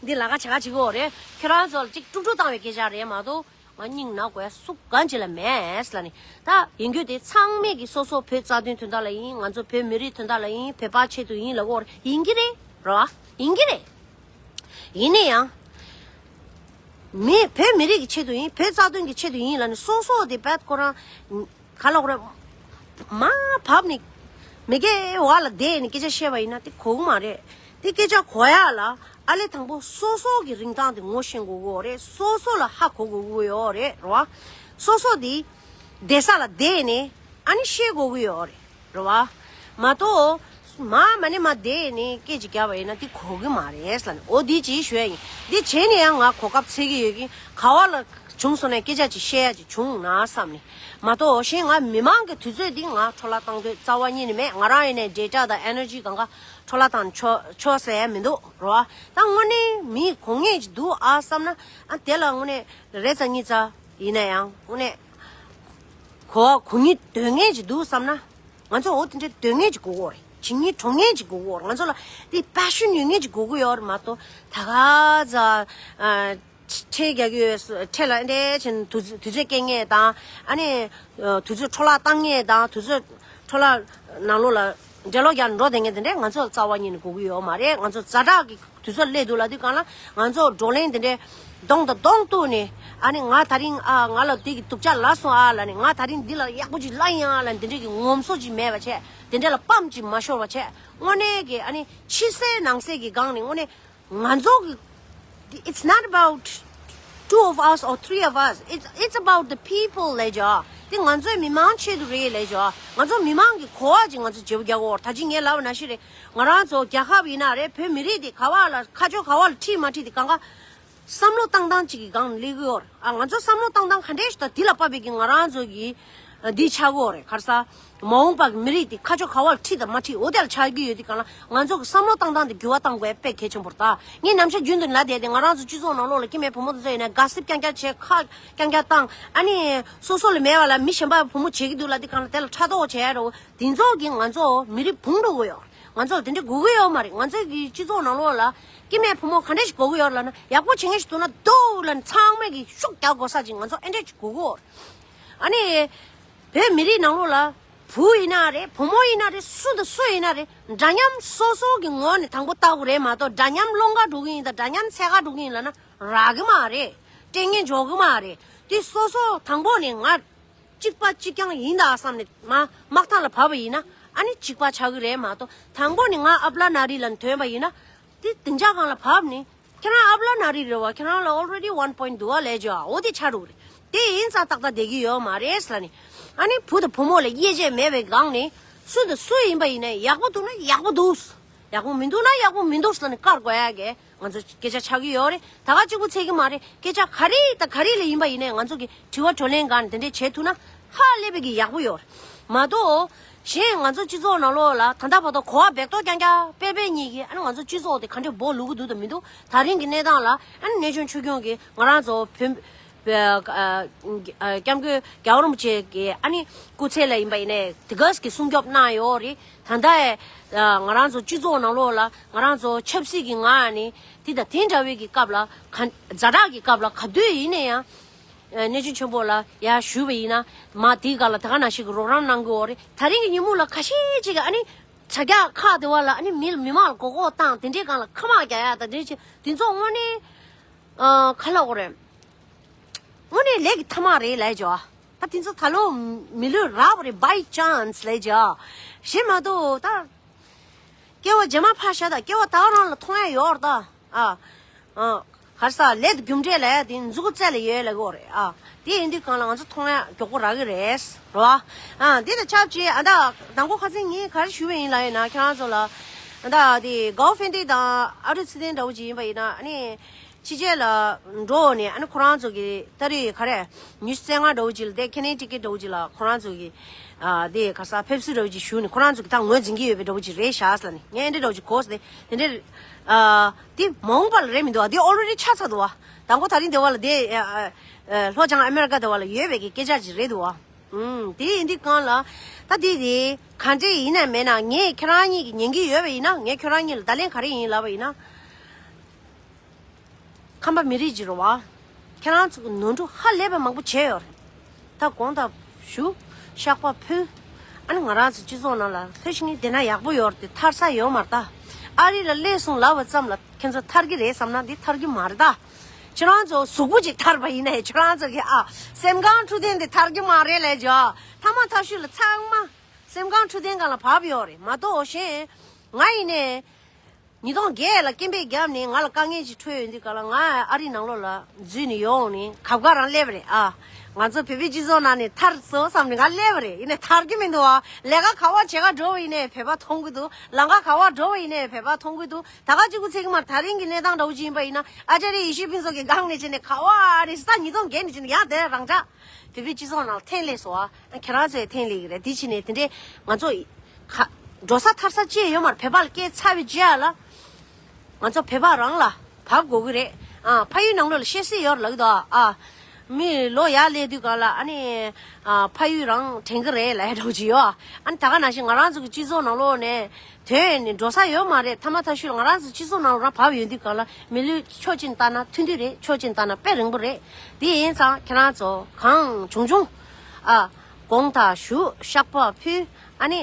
འདི་ལ་ཁ་བྱ་ཁ་བྱེད་གོ་རེད། ཁྱེད་རང་ཚོ་ལ་ཅིག་དཀྲུག་དཀྲུག་བཏང་བའི་སྐད་ཆ་རེད་མ་གཏོགས་ང་སྙིང་ན་དགོས་ཡ་སུ་གང་ཅི་ལ་མེད་ལ་ནི། ད་ཡིན་རྒྱུ་དེ་ཚང་མས་ཀྱི་སོ་སོ་བོད་རྩ་དོན་དོན་དག་ལ་ཡིན། ང་ཚོ་བོད་མི་རིགས་དོན་དག་ལ་ཡིན། བོད་པ་ཆེད་དུ་ཡིན་ལ་གོ་རེད། ཡིན་གྱི་རེད་རོ། ཡིན་གྱི་རེད། ཡིན་ན་ཡང་། མི་བོད་མི་རིགས་ཀྱི་ཆེད་དུ་ཡིན། བོད་རྩ་དོན་གྱི་ཆེད་དུ་ཡིན་ལབ་ནས་སོ་སོ་དེ་བད་ཁོ་རང་། ག་ལ་ཁོ་རང་། མ་བབས་ནས་མི་སྐྱའི་བར་ལ་བསྡད་ནས་སྐད་ཆ་བཤད་པ་ཡིན་ན་དེ་གོ་གི་མ་རེད། དེ་སྐད་ཆ་གོ་ཡ་ལ་ཨ་ལས་དང་པོ་སོ་སོ་གི་རིན་ཐང་དེ་ངོ་ཤེས་དགོས་ཀྱི་ཡོད་རེད། སོ་སོ་ལ་ཧ་གོ་དགོས་ཀྱི་ཡོད་རེད་རོ། སོ་སོ་དེ་བསྡད་ས་ལ་བསྡད་ནས་ཨ་ནི་ཤེས་དགོས་ཀྱི་ཡོད་རེད། རེད་བ། མ་གཏོགས། མ་མ་ནི་མ་བསྡད་ནས་སྐད་ཅིག་རྒྱབ་པ་ཡིན་ན་འདི་གོ་གི་མ་རེད་ལབ་ནས། འོ་འདི་ཅིག་ཞུ་ཡ་ཡིན། འདི་བྱས་ནས་ཡང་ང་གོ་སྐབས་འཚོལ་གི་ཡོད་ཀྱི། ག་བ་ལ་བྱུང་སོང་ན་སྐད་ཆ་ཅིག་བཤད་ཡ་ཅིག་བྱུང་ན་བསམ་ནས། མ་གཏོགས་གཞན་ང་མི་མང་གི་དུས་ཚོད་འདི་ང་འཕྲོ་བརླག་བཏང་འདོད་རྩ་བ་ཉིད་ནས་མེད། ང་རང་ཡིན་ནའི་ཌེ་ཊ་དང་ཨེ་ནར་ཇི་གང་ག་འཕྲོ་བརླག་བཏང་ཆོག་ཆོག་ཟེར་ཡ་མི་འདུག་རོ། ད་དངོས་གནས་མི་གོ་ངེས་ཅིག་འདུག་ཨ་བསམ་ན། ཨ་དེ་ལ་དངོས་གནས་རེ་ཙམ་གཉིས་ཙམ་ཡིན་ན་ཡང་དངོས་གནས་གོ་གོ་ངེས་འདོད་ངེས་ཅིག་འདུག་བསམ་ན། ང་ཚོ་འོ་དེ་འདྲའི་འདོད་ངེས་ཅིག་དགོས་ཀྱི་ཡོད་རེད། བྱེད་ངེས་འགྲོ་ངེས་ཅིག་དགོས་ཀྱི་ཡོད་རེད། ང་ཚོ་ལ་དེ་པེ་ཤོན་ཡོད་ངེས་ཅིག་དགོས་ཀྱི་ཡོད་རེད་མ་གཏོགས། ད་ག་ཚ་ཨ། ཁྲལ་རྒྱག་གི་ཡོད། ཁྲལ་ལ་ཨེ་འདྲས་བྱས་ནས་དུས་ཚོད་དུས་ཚོད་སྐྱེལ་ངེས་དང་། ཨ་ནི་དུས་ཚོད་འཕྲོ་བརླག་བཏང་ངེས་དང་། དུས་ཚོད་འཕྲོ་བརླག་ནང་ལོགས་ལ་འགྲེ་ལོག་རྒྱག་འགྲོ་བསྡད་ངེས་དེ་འདྲས་ང་ཚོ་ལ་རྩ་བ་ཉིད་ནས་དགོས་ཀྱི་ཡོད་མ་རེད། ང་ཚོ་ཛ་དྲག་གི་དུས་ཚོད་སླེབས་འདུག་ལབ་དུས་སྒང་ལ་ང་ཚོ་བགྲོ་གླེང་དེ་འདྲས་གདོང་དང་གདོང་གཏུགས་ནས། ཨ་ནི་ང་དེ་རིང་ཨ་ང་ལ་དེ་གི་སྡུག་ཅག་ལབ་སོང་ཨ་ལབ་ནས། ང་དེ་རིང་འདི་ལ་ཡག་པོ་ཅིག་ལབ་ཡིན་ཨ་ལབ་ནས་དེ་འདྲས་ཀྱི་ངོམ་སོ་ཅིག་མེད་པ་བྱས། དེ་འདྲས་ལ་ཕམ་ཅིག་མ་ཤོར་བ་བྱས། དངོས་གནས་ཀྱི་ཨ་ནི་ཕྱི་གསལ་ནང་གསལ་གྱི་སྒང་ནས་དངོས་གནས་ང་ཚོ་གི། It's not about two of us or three of us. It's, it's about the people ལབ་ཅོ། དེ་ང་ཚོའི་མི་མང་ཆེད་དུ་རེད་ལབ་ཅོ། ང་ཚོ་མི་མང་གི་གོ་བ་ཅིག་ང་ཚོ་བརྗེ་པོ་རྒྱག་དགོས། ད་ཅི་ངས་ལབ་པ་ནང་བཞིན་རེད། ང་རང་ཚོ་རྒྱལ་ཁབ་ཡིན་ན་རེད། བོད་མི་རིགས་དེ་ག་བ་ལ་ཁ་ཕྱོགས་ག་བ་ལ་ཁྲིད་མ་ཁྲིད་དེ་གང་ག་བསམ་བློ་བཏང་སྟངས་གཅིག་གི་སྒང་ནས་སླེབས་ཀྱི་ཡོད་རེད། ཨ་ང་ཚོ་བསམ་བློ་བཏང་སྟངས་ག་འདྲས་ཞིག་དང་དེ་ལ་དཔག་པའི་གི་ང་རང་ཚོ་གི་འདི་ཆགས་ཀྱི་ཡོད་རེད། ག་རེ་ཟ། མ་འོངས་པ་གི་མི་རིགས་དེ་ཁ་ཕྱོགས་ག་བ་ལ་ཁྲིད་དང་མ་ཁྲིད་འོ་དེ་ལ་ཆགས་ཀྱི་ཡོད་དུས་སྒང་ལ་ང་ཚོ་གི་བསམ་བློ་བཏང་སྟངས་དེ་འགྱུར་བ་བཏང་དགོས་དཔེ་གལ་ཆེན་པོ་རེད་ད། ངས་ནམ་ཞག་རྒྱུན་དུ་ལབ་བསྡད་དེ། ང་རང་ཚོ་སྤྱི་ཚོགས་ནང་ལོགས་ལ་སྐྱེ་དམན་བུ་མོ་དེ་ཚོ་ཡིན་ན་ག་སིབ་རྐྱང་རྐྱང་བྱས། ཁ་རྐྱང་རྐྱང་བཏང་། ཨ་ནི་སོ་སོ་ལ་མེད་པ་ལ་མི་གཞན་པ་བུ་མོ་བྱེད་ཀྱི་འདུག་ལབ་དུས་སྒང་ལ་དེ་ལ་ཕྲག་དོག་བྱས་རོ། དེ་ཚོ་གིས་ང་ཚོ་མི་རིགས་བུང་འགྲོ་གི་ཡོད། ང་ཚོ་ལ་དེ་འདྲ་དགོས་ཀྱི་ཡོད་མ་རེད། ང་ཚོ་གི་སྤྱི་ཚོགས་ནང་ལོགས་ལ་སྐྱེ་དམན་བུ་མོ་ག་འདྲ་ཞིག་དགོས་ཀྱི་ཡོད་ལབ་ན། ཡག་པོ་བྱེད་མཁན་ཞིག་འདུག་ན་འདུག་ལབ་ནས་ཚང་མས་ཀྱི་ཤུགས་རྒྱག་དགོས་ས་ཅིག་ང་ཚོ་ཨེ་འདྲ་ཞིག་དགོས་ཀྱི་ཡོད་རེད། ཨ་ནི་བོད་མི་རིགས་ནང་ལོགས་ལ་བུ་ཡིན་ན་རེད། བུ་མོ་ཡིན་ན་རེད། སུ་དང་སུ་ཡིན་ན་རེད། འདྲ་མཉམ་སོ་སོ་གི་ངོས་ནས་དང་པོ་བལྟ་དགོས་རེད་མ་གཏོགས། འདྲ་མཉམ་སློང་ག་འགྲོ་གི་ཡིན་དང་འདྲ་མཉམ་འཚོལ་ག་འགྲོ་གི་ཡིན་ལབ་ན་རག་གི་མ་རེད། སྐྲན་ངན་འཇོག་གི་མ་རེད། དེ་སོ་སོ་དང་པོ་ནས་ང་གཅིག་པ་གཅིག་རྐྱང་ཡིན་ད་བསམ་ནས་མ་དམག་ཐང་ལ་བབས་པ་ཡིན་ན་ཨ་ནི་གཅིག་པ་ཆགས་ཀྱི་རེད་མ་གཏོགས། དང་པོ་ནས་ང་ཨབ་ལ་ན་རི་ལ་ཐོན་པ་ཡིན་ན་དེ་སྡིངས་ཆ་སྒང་ལ་བབས་ནས་ཁྱེད་རང་ཨབ་ལ་ན་རི་རེད་བ། ཁྱེད་རང་ལ་already one point འདུག་བ་ལས་ཅོ། འོ་དེ་ཆགས་འགྲོ་གི་རེད། དེ་ཡིན་ཙང་ཏག་ཏག་བསྡད་ཀྱི་ཡོད་མ་རེད་ལབ་ནས། ཨ་ནི་བུ་དང་བུ་མོ་ལ་དབྱེ་འབྱེད་མེད་པའི་སྒང་ནས་སུ་དང་སུ་ཡིན་པ་ཡིན་ན་ཡག་པོ་འདུག་ན་ཡག་པོ་འདུག་ཡག་པོ་མི་འདུག་ན་ཡག་པོ་མི་འདུག་ཟེར་ནས་བཀར་དགོས་ཡ་གི་ང་ཚོ་སྐད་ཆ་ཆགས་ཀྱི་ཡོད་རེད། ད་ག་གཅིག་པུ་ཚད་ཀྱི་མ་རེད། སྐད་ཆ་ག་རེ་དང་ག་རེ་ལ་ཡིན་པ་ཡིན་ནའི་ང་ཚོ་གི་དྲི་བ་བགྲོ་གླེང་སྒང་ནས་དེ་འདྲས་བྱེད་ཐུབ་ན་ཧ་ལས་པའི་གི་ཡག་པོ་ཡོད་རེད་མ་གཏོགས། གཞན་ང་ཚོ་སྤྱི་ཚོགས་ནང་ལོགས་ལ་ད་ལྟ་བར་དུ་གོ་བ་སྦེག་ཏོག་རྐྱང་རྐྱང་སྤེལ་སྤེལ་གཉིས་ཀྱིས་ཨ་ནི་ང་ཚོ་སྤྱི་ཚོགས་དེ་ག་འདྲས་སྦོ་ལུག་གི་འདུག་དང་མི་འདུག་ད་རིང་གི་གནས་སྟངས་ལ་ཨ་ནི་གནས་ཆུང་ཆོས་སྐྱོང་གིས་ང་རང་ཚོ་བོད་སྐྱབས་མགོན་རྒྱལ་བ་རིན་པོ་ཆེ་གི་ཨ་ནི་སྐུ་ཚེ་ལ་ཡིན་པ་ཡིན་ནའི་དེ་ག་གི་སྲུང་སྐྱོབ་གནང་ཡོད་རེད། ད་ལྟ་ང་རང་ཚོ་སྤྱི་ཚོགས་ནང་ལོགས་ལ་ང་རང་ཚོ་ཆབ་སྲིད་ཀྱི་ངང་ནས་དེ་དང་དེ་འདྲ་བའི་གི་སྐབས་ལ་ག་ཛ་དྲག་གི་སྐབས་ལ་ག་དུས་ཡིན་ན་ཡང་གནས་ཆུང་ཆེན་པོ་ལ་ཡར་ཞུས་པ་ཡིན་ན་མ་དེའི་སྒང་ལ་ད་ག་ནང་བཞིན་གྱི་རོགས་རམ་གནང་གི་ཡོད་རེད། ད་རིང་གི་ཉིན་མོ་ལ་ཁ་ཤས་ཅིག་གིས་ཨ་ནི་དྲ་རྒྱ་ཁག་དེ་བ་ལ་ཨ་ནི་མི་མི་མང་ལ་མགོ་སྐོར་བཏང་དེ་འདྲའི་སྒང་ལ་ཁ་དམག་རྒྱག་ཡ་ད་དེ་འདྲ་བྱེད་དེ་ཚོ་དངོས་གནས་ཨ་ག་ལབ་དགོས་རེད། དངོས་གནས་ལས་ཀྱི་མཐའ་མ་རེད་ལབ་བྱས། ད་དེ་ཚོ་ད་ལོ་མི་ལུས་རག་པ་རེད། by chance ལབ་བྱས། གཞན་མ་གཏོགས་ད་སྐྱེ་བ་རྗེས་མ་ཕར་བཞག་ད་སྐྱེ་བ་ད་ག་རང་ལ་མཐོང་ཡ་ཡོད་རེད་ད། ཨ་ཨ་ག་རེ་ཟེར་ལས་དེ་རྒྱུ་འབྲས་ལབ་ཡ་དེ་མཛུ་གུ་རྩེ་ལ་ཡོད་ལབ་དགོས་རེད་ཨ། དེ་ཡིན་དུས་སྒང་ལ་ང་ཚོ་མཐོང་ཡ་མགྱོགས་པོ་རག་གི་རེད་རེད་བ། ཨ་དེ་དང་ཆབས་ཅིག་ཨ་ད་དང་པོ་ཁ་སང་ངས་ག་རེ་ཞུས་པ་ཡིན་ལབ་ཡིན་ན་ཁྱེད་རང་ཚོ་ལ་ཨ་ད་དེ་གའོ་ཧྥེན་ཏེ་དང་ཨ་ཀྲུག་ཚེ་བརྟན་འདྲ་བོ་ཅིག་ཡིན་པ་ཡིན་ན་ཨ་ནི། ཕྱི་རྒྱལ་ལ་འགྲོ་ནས་ཨ་ནི་ཁོ་རང་ཚོ་གི་ད་རེས་ག་རེ་ཉི་ཤུ་རྩ་ལྔ་འདྲ་བོ་ཅིག་ལ་དེ་ཁེ་ནེ་ཊི་ཀེ་ཊི་འདྲ་བོ་ཅིག་ལ་ཁོ་རང་ཚོ་གི་ཨ་དེ་ག་ས་ཕེབས་བསུ་འདྲ་བོ་ཅིག་ཞུས་ནས་ཁོ་རང་ཚོ་གི་ད་ངོས་འཛིན་གྱི་ཡོད་པའི་འདྲ་བོ་ཅིག་རེད་ཤག་ཟེར་ནས་ངས་འདི་འདྲ་བོ་ཅིག་གོ་ཟེར་ནས་དེ་འདྲ་ཨ་དེ་མ་འོངས་པ་ལ་རེད་མི་འདུག་ཨ། དེ་ཨོ་རེ་ཌི་ཆགས་ཚར་འདུག་ཨ། དང་པོ་ད་རིང་དེ་བ་ལ་དེ་ཨ་ཨ་ལྷོ་བྱང་ཨ་མེ་རི་ཀ་དེ་བ་ལ་ཡོད་པའི་གི་སྐད་ཆ་ཅིག་རེད་འདུག་ཨ། ཨུམ། དེ་ཡིན་དུས་སྒང་ལ་ད་དེ་དེ་ག་འདྲས་ཡིན་ན་མེད་ན་ངས་ཁྱེད་རང་གཉིས་ཀྱི་ཉན་གྱི་ཡོད་པ་ཡིན་ན་ངས་ཁྱེད་རང་གཉིས་ལ་བརྡ་ལན་ག་རེ་ཡིན་ལབ་པ་ཡིན་ན། ཁམས་པ་མི་རིགས་ཅིག་རེད་བ། ཁྱེད་རང་ཚོ་གི་ནོར་འཁྲུལ་ཧ་ལས་པ་མང་པོ་བྱས་ཡོད་རེད། ད་དགོངས་དག་ཞུ། བཤགས་པ་ཕུལ། ཨ་ནི་ང་རང་ཚོ་སྤྱི་ཚོགས་ནང་ལ་ལྷོད་ཤིག་ནི་བསྡད་ན་ཡག་པོ་ཡོད་རེད་དེ་ཐར་ས་ཡོད་མ་རེད་ད། ཨ་རི་ལ་སླེབས་སོང་ལབ་པ་ཙམ་ལ་ཁྱེད་ཚོ་ཐར་གི་རེད་བསམ་ན་འདི་ཐར་གི་མ་རེད་ད། ཁྱེད་རང་ཚོ་གཟུགས་པོ་ཅིག་ཐར་པ་ཡིན་ནའི་ཁྱེད་རང་ཚོ་གི་ཨ་སེམས་ཁམས་འཁྲུལ་ལྡན་འདི་ཐར་གི་མ་རེད་ལས་ཇོ། ཐ་མ་ཐ་ཤུལ་ལ་ཚང་མ་སེམས་ཁམས་འཁྲུལ་ལྡན་སྒང་ལ་བབས་ཡོད་རེད་མ་གཏོགས་གཞན་ང་ཡིན་ནའི། ཉིས་སྟོང་བརྒྱད་ལ་སྐད་འབོད་བརྒྱབ་ནས་ང་ལ་དཀའ་ངལ་ཅིག་འཕྲད་ཡོང་དུས་སྒང་ལ་ང་ཨ་རི་ནང་ལོགས་ལ་འཛུལ་ནས་ཡོང་ནས་ཁབ་ཁ་རང་སླེབས་པ་རེད་ཨ། ང་ཚོ་བོད་པའི་སྤྱི་ཚོགས་ནང་ནས་ཐར་སོང་བསམ་ནས་ང་སླེབས་པ་རེད། ཡིན་ནའི་ཐར་གྱི་མི་འདུག་ཨ། ལས་ཀ་ག་བ་བྱེད་ག་འགྲོ་བ་ཡིན་ནའི་བོད་པ་མཐོང་གི་འདུག་ལམ་ཁ་ག་བ་འགྲོ་བ་ཡིན་ནའི་བོད་པ་མཐོང་གི་འདུག་ད་ག་གཅིག་པུ་ཚད་ཀྱི་མར་ད་རིང་གི་གནས་སྟངས་འདྲ་བོ་ཅིག་ཡིན་པ་ཡིན་ན་ཨ་ཅཱ་རི་ཡེ་ཤེས་ཕུན་ཚོགས་ཀྱི་སྒང་ནས་བྱས་ནས་ག་བ་རེད་ས་ཉིས་སྟོང་བརྒྱད་ནས་བྱས་ནས་ཡང་དེ་རང་འཇགས་བོད་པའི་སྤྱི་ཚོགས་ནང་ལ་འཐེན་སླེབས་སོང་ཨ། ཁྱེད་རང་ཚོས་འཐེན་སླེབས་ཀྱི་རེད། དེ་ཕྱིན་ནས་དེ་འདྲའི་ང་ཚོ། ཁ། འགྲོ་ས་ཐར་ས་ཅི་ཡང་ཡོད་མ་རེད། བོད་པ་ལ་སྐད་ཚ་བའི་རྗེས་ལ། ང་ཚོ་བོད་པ་རང་ལ་བབས་དགོས་ཀྱི་རེད། ཨ། ཕ་ཡུལ་ནང་ལོགས་ལ་བཤད་སྲོལ་ཡོད་རེད་ལབ་ཀྱི་འདུག་ཨ། མི་ལོ་ཡར་སླེབས་དུས་སྒང་ལ་ཨ་ནི། ཨ། ཕ་ཡུལ་རང་དྲན་གྱི་རེད་ལབ་ཡ་འདྲ་བོ་ཅིག་ཡོད། ཨ་ནི་ད་ག་ནང་བཞིན་ང་རང་ཚོ་གི་སྤྱི་ཚོགས་ནང་ལོགས་ནས་དོན་ནི་འགྲོ་ས་ཡོད་མ་རེད། ཐ་མ་ཐ་ཤུལ་ང་རང་ཚོ་སྤྱི་ཚོགས་ནང་ལོགས་རང་བབས་ཡོང་དུས་སྒང་ལ་མི་ལུས་ཕྱོགས་གཅིག་ནས་བལྟས་ན་ཐུང་ཐུང་རེད། ཕྱོགས་གཅིག་ནས་བལྟས་ན་དཔེ་རིང་པོ་རེད། དེ་ཡིན་ཙང་ཁྱེད་རང་ཚོ་གང་བྱུང་བྱུང་། ཨ། དགོངས་དག་ཞུ། བཤགས་པ་ཕུལ། ཨ་ནི།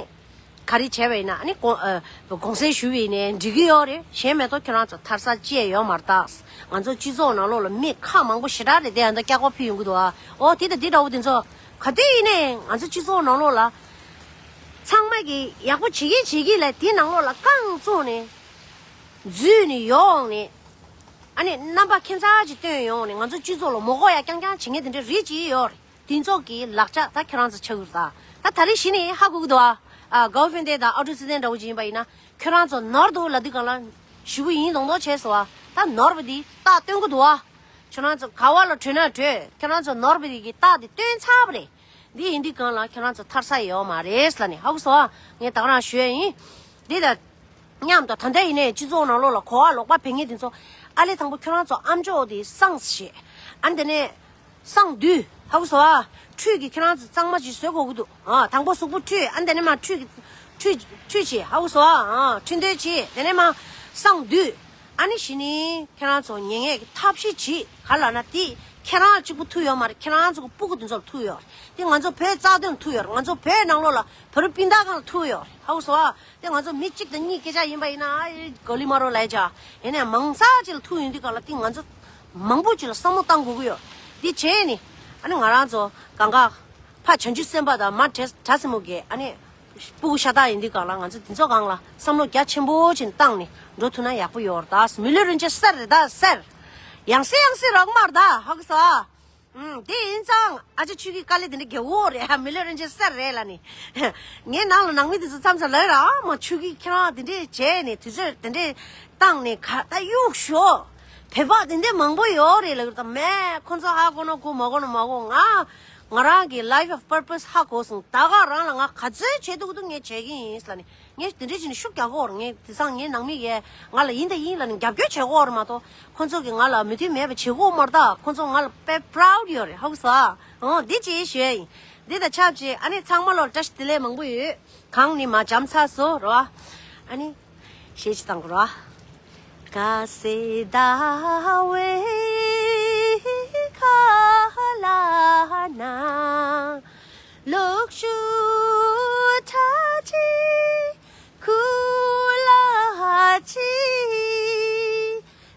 ག་རེ་བྱས་པ་ཡིན་ན་ཨ་ནི་དགོངས་ཨ་དགོངས་སེལ་ཞུས་པ་ཡིན་ནའི་འགྲིག་གི་ཡོད་རེད། གཞན་མ་གཏོགས་ཁྱེད་རང་ཚོ་ཐར་ས་ཅི་ཡང་ཡོད་མ་རེད་ད། ང་ཚོ་སྤྱི་ཚོགས་ནང་ལོགས་ལ་མི་ཁག་མང་པོ་ཞེ་དྲག་རེད་དེ་ཡང་ད་སྐྱག་པ་ཕུལ་ཡོང་གི་འདུག་ཨ། འོ་དེ་དང་དེ་འདྲ་བོ་དེ་ཚོ་ག་དུས་ཡིན་ནའི་ང་ཚོ་སྤྱི་ཚོགས་ནང་ལོགས་ལ་ཚང་མ་གིས་ཡག་པོ་བྱེད་ཀྱི་བྱེད་ཀྱི་ལ་དེ་ནང་ལོགས་ལ་རྐང་བཙུགས་ནས་འཛུལ་ནས་ཡོང་ནས་ཨ་ནི་རྣམ་པ་ཁྱད་མཚར་ཅིག་སྟོན་ཡོང་ནས་ང་ཚོ་སྤྱི་ཚོགས་ལ་མགོ་སྐོར་ཡ་རྐྱང་རྐྱང་བྱེད་མཁན་དེ་འདྲ་རིགས་ཅིག་ཡོད་རེད། དེ་ཚོ་གི་ལག་ཆ་ད་ཁྱེད་རང་ཚོ་ཆགས་ཀྱི་རེད་ད། ད་ད་རེས་གཞི་ནས་ཧ་གོ་གི་འདུག་ཨ། ཨ། གའོ་ཧྥེན་ཏེ་དང་ཨ་ཀྲུག་ཚེ་བརྟན་འདྲ་བོ་ཅིག་ཡིན་པ་ཡིན་ན་ཁྱོད་རང་ཚོ་ནོར་འདུག་ལབ་དུས་སྒང་ལ་ཞེ་པོ་ཡིན་མདོག་མདོག་བྱས་སོང་ཨ། ད་ནོར་བ་འདི་རྟགས་སྟོན་གི་འདུག་ཨ། ཁྱོད་རང་ཚོ་ག་བ་ལ་བྲོས་ན་བྲོས། ཁྱོད་རང་ཚོ་ནོར་བ་འདི་གི་རྟགས་འདི་སྟོན་ཚར་བ་རེད། འདི་ཡིན་དུས་སྒང་ལ་ཁྱོད་རང་ཚོ་ཐར་ས་ཡོད་མ་རེད་ལབ་ནས་ཧ་གོ་སོང་ཨ། ངས་ད་ག་རང་ཞུ་ཡ་ཡིན། འདི་ལ། མཉམ་དུ་ད་ལྟ་ཡིན་ནའི་སྤྱི་ཚོགས་ནང་ལོགས་ལ་གོ་བ་ལོག་པ་བེད་མཁན་དེ་ཚོ། ཨ་ལས་དང་པོ་ཁྱོད་རང་ཚོ་ཨམ་ཅོག་དེ་སངས་བྱེད། ཨ་ནི་དེ་ནས་སངས་འདུས། ཧ་གོ་སོང་ཨ། ཁྲུས་ཀྱི་ཁྱོད་རང་ཚོ་གཙང་མ་ཅིག་བཟོ་དགོས་ཀྱི་འདུག་ཨ། དང་པོ་གཟུགས་པོ་ཁྲུས། ཨ་ནི་དེ་ནས་མར་ཁྲུས་ཀྱི་ཁྲུས་ཁྲུས་བྱེད། ཧ་གོ་སོང་ཨ། ཨ། ཁྲུས་འདུན་བྱེད། དེ་ནས་མར་སངས་འདུས། ཨ་ནི་གཞི་ནས་ཁྱོད་རང་ཚོ་ཉན་ཡས་ཀྱི་ཐབས་ཤེས་བྱེད། ག་ལབ་ན་དེ་ཁྱེད་རང་གཅིག་པུ་ཐུག་ཡོད་མ་རེད། ཁྱེད་རང་ཚོ་གི་སྤུ་གུ་དེ་ཚོ་ལ་ཐུག་ཡོད་རེད། དེ་ང་ཚོ་བོད་རྩ་དོན་ལ་ཐུག་ཡོད་རེད། ང་ཚོ་བོད་ནང་ལོགས་ལ་བོད་རིགས་སྤུན་ཟླ་སྒང་ལ་ཐུག་ཡོད་རེད། ཧ་གོ་སོང་ཨ། དེ་ང་ཚོ་མི་གཅིག་དང་གཉིས་སྐད་ཆ་ཡིན་པ་ཡིན་ན་ཨ་ཡེ་གོ་ལི་མ་རོ་ལབ་བྱ། ཡིན་ནའི་མང་ཚ་ཅིག་ལ་ཐུག་ཡོང་དུས་སྒང་ལ་དེ་ང་ཚོ་མང་པོ་ཅིག་ལ་བསམ་བློ་བཏང་དགོས་ཀྱི་ཡོད། དེ་བྱས་ནས་ཨ་ནི་ང་རང་ཚོ་གང་ག་ཕ་བྱང་ཆུབ་སེམས་དཔའ་དང་མ་བྲལ་གྲྭ་སྲིན་མོ་གི་ཨ་ནི་སྤུ་གུ་ཤ་སྟག་ཡིན་དུས་སྒང་ལ་ང་ཚོ་དེ་ཚོ་སྒང་ལ་བསམ་བློ་རྒྱ་ཆེན་པོ་ཅིག་བཏང་ནས་འགྲོ་ཐུབ་ན་ཡག་པོ་ཡོད་རེད་ད། མི་ལུས་རིན་ཆེན་གསེར་རེད་ད་གསེར། ཡང་སེ་ཡང་སེ་རག་མ་རེད་ད། ཧ་གོ་སོང་ཨ། ཨུམ། དེ་ཡིན་ཙང་ཨ་ཅག་ཆོས་སྐྱིད་དཀའ་ལས་དེ་འདྲ་རྒྱག་གོ་རེད། མི་ལོ་རིན་ཆེན་སེར་རེད་ལ་ནི། ངའི་ནང་ལ་ནང་མི་དེ་ཚོ་མཚམས་མཚམས་ལབ་ར། ཨ་མ་ཆོས་སྐྱིད་ཁྱེད་རང་དེ་འདྲས་བྱས་ནས་དུས་ཚོད་དེ་འདྲས་བཏང་ནས་ག་ད་གཡུག་ཞོག་བོད་པ་དེ་འདྲས་མང་པོ་ཡོད་རེད་ལབ་ཀྱི་ད་མེད། ཁོ་ཚོ་ཧ་གོ་ན་གོ་མ་གོ་ན་མ་གོ་ང་ང་རང་གི་life of purpose ཧ་གོ་སོང་། ད་ག་རང་ལ་ང་ག་ཚོད་བྱེད་ཐུབ་ཐུབ་ངས་བྱེད་ཀྱི་ཡིན་ལ་ནི། ངས་དེ་འདྲས་བྱས་ནས་ཤུགས་རྒྱག་གོ་ར། ངས་དེང་སང་ངའི་ནང་མི་གས་ང་ལ་ཡིན་ད་ཡིན་ལ་ནི་རྒྱབ་སྐྱོར་བྱེད་གོ་ར་མ་གཏོགས། ཁོ་ཚོ་གིས་ང་ལ་མོས་མཐུན་མེད་པ་བྱེད་གོ་མ་རེད་ད། ཁོ་ཚོ་ང་ལ་དཔེ་proud ཡོད་རེད། ཧ་གོ་སོང་། འོ་འདི་ཅིག་ཞུ་ཡ་ཡིན། འདི་དང་ཆབས་ཅིག་ཨ་ནི་ཚང་མ་ལོ་བཀྲ་ཤིས་བདེ་ལེགས་མང་པོ་ཡོད། གང་ནི་མ་འཇམ་ཚ་བཟོ་རོ། ཨ་ནི་གཞས་ཅིག་བཏང་གོ་རོ། དགའ་སེ་ཟླ་བའི་ཁ་ལ་ན། ལོག་ཤུ་ཁྲ་ཆི་ཁུ་ལ་ཆི།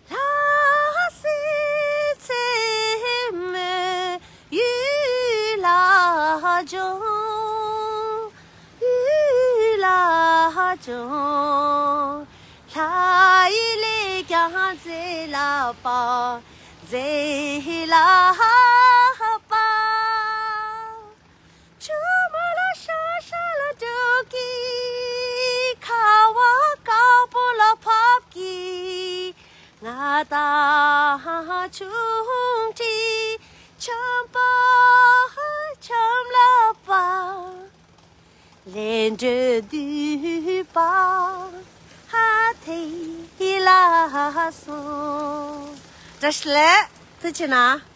ལྷ་སྲས་མཚན་མོ་ཡུལ་ལ་སྦྱོང་། ཡུལ་ལ་སྦྱོང་། ལྷ་ཡི་ལས་ཀྱང་མཛེས་ལ་དཔའ། མཛེས་ལ་དཔའ། ཆུ་མོ་ལ་ཤ་ཤ་ལ་འགྲོ་གི། ཁ་བ་དཀར་པོ་ལ་ཕབ་ཀྱི། ང་དང་ཆུང་འདྲིས་འཆམ་པ་འཆམ་ལ་པ། ལས་འགྲོ་འདུས་པ་ཧ་ཐེ་ལ་སོང་། བཀྲ་ཤིས་བདེ་ལེགས། ཐུགས་རྗེ་གནང་།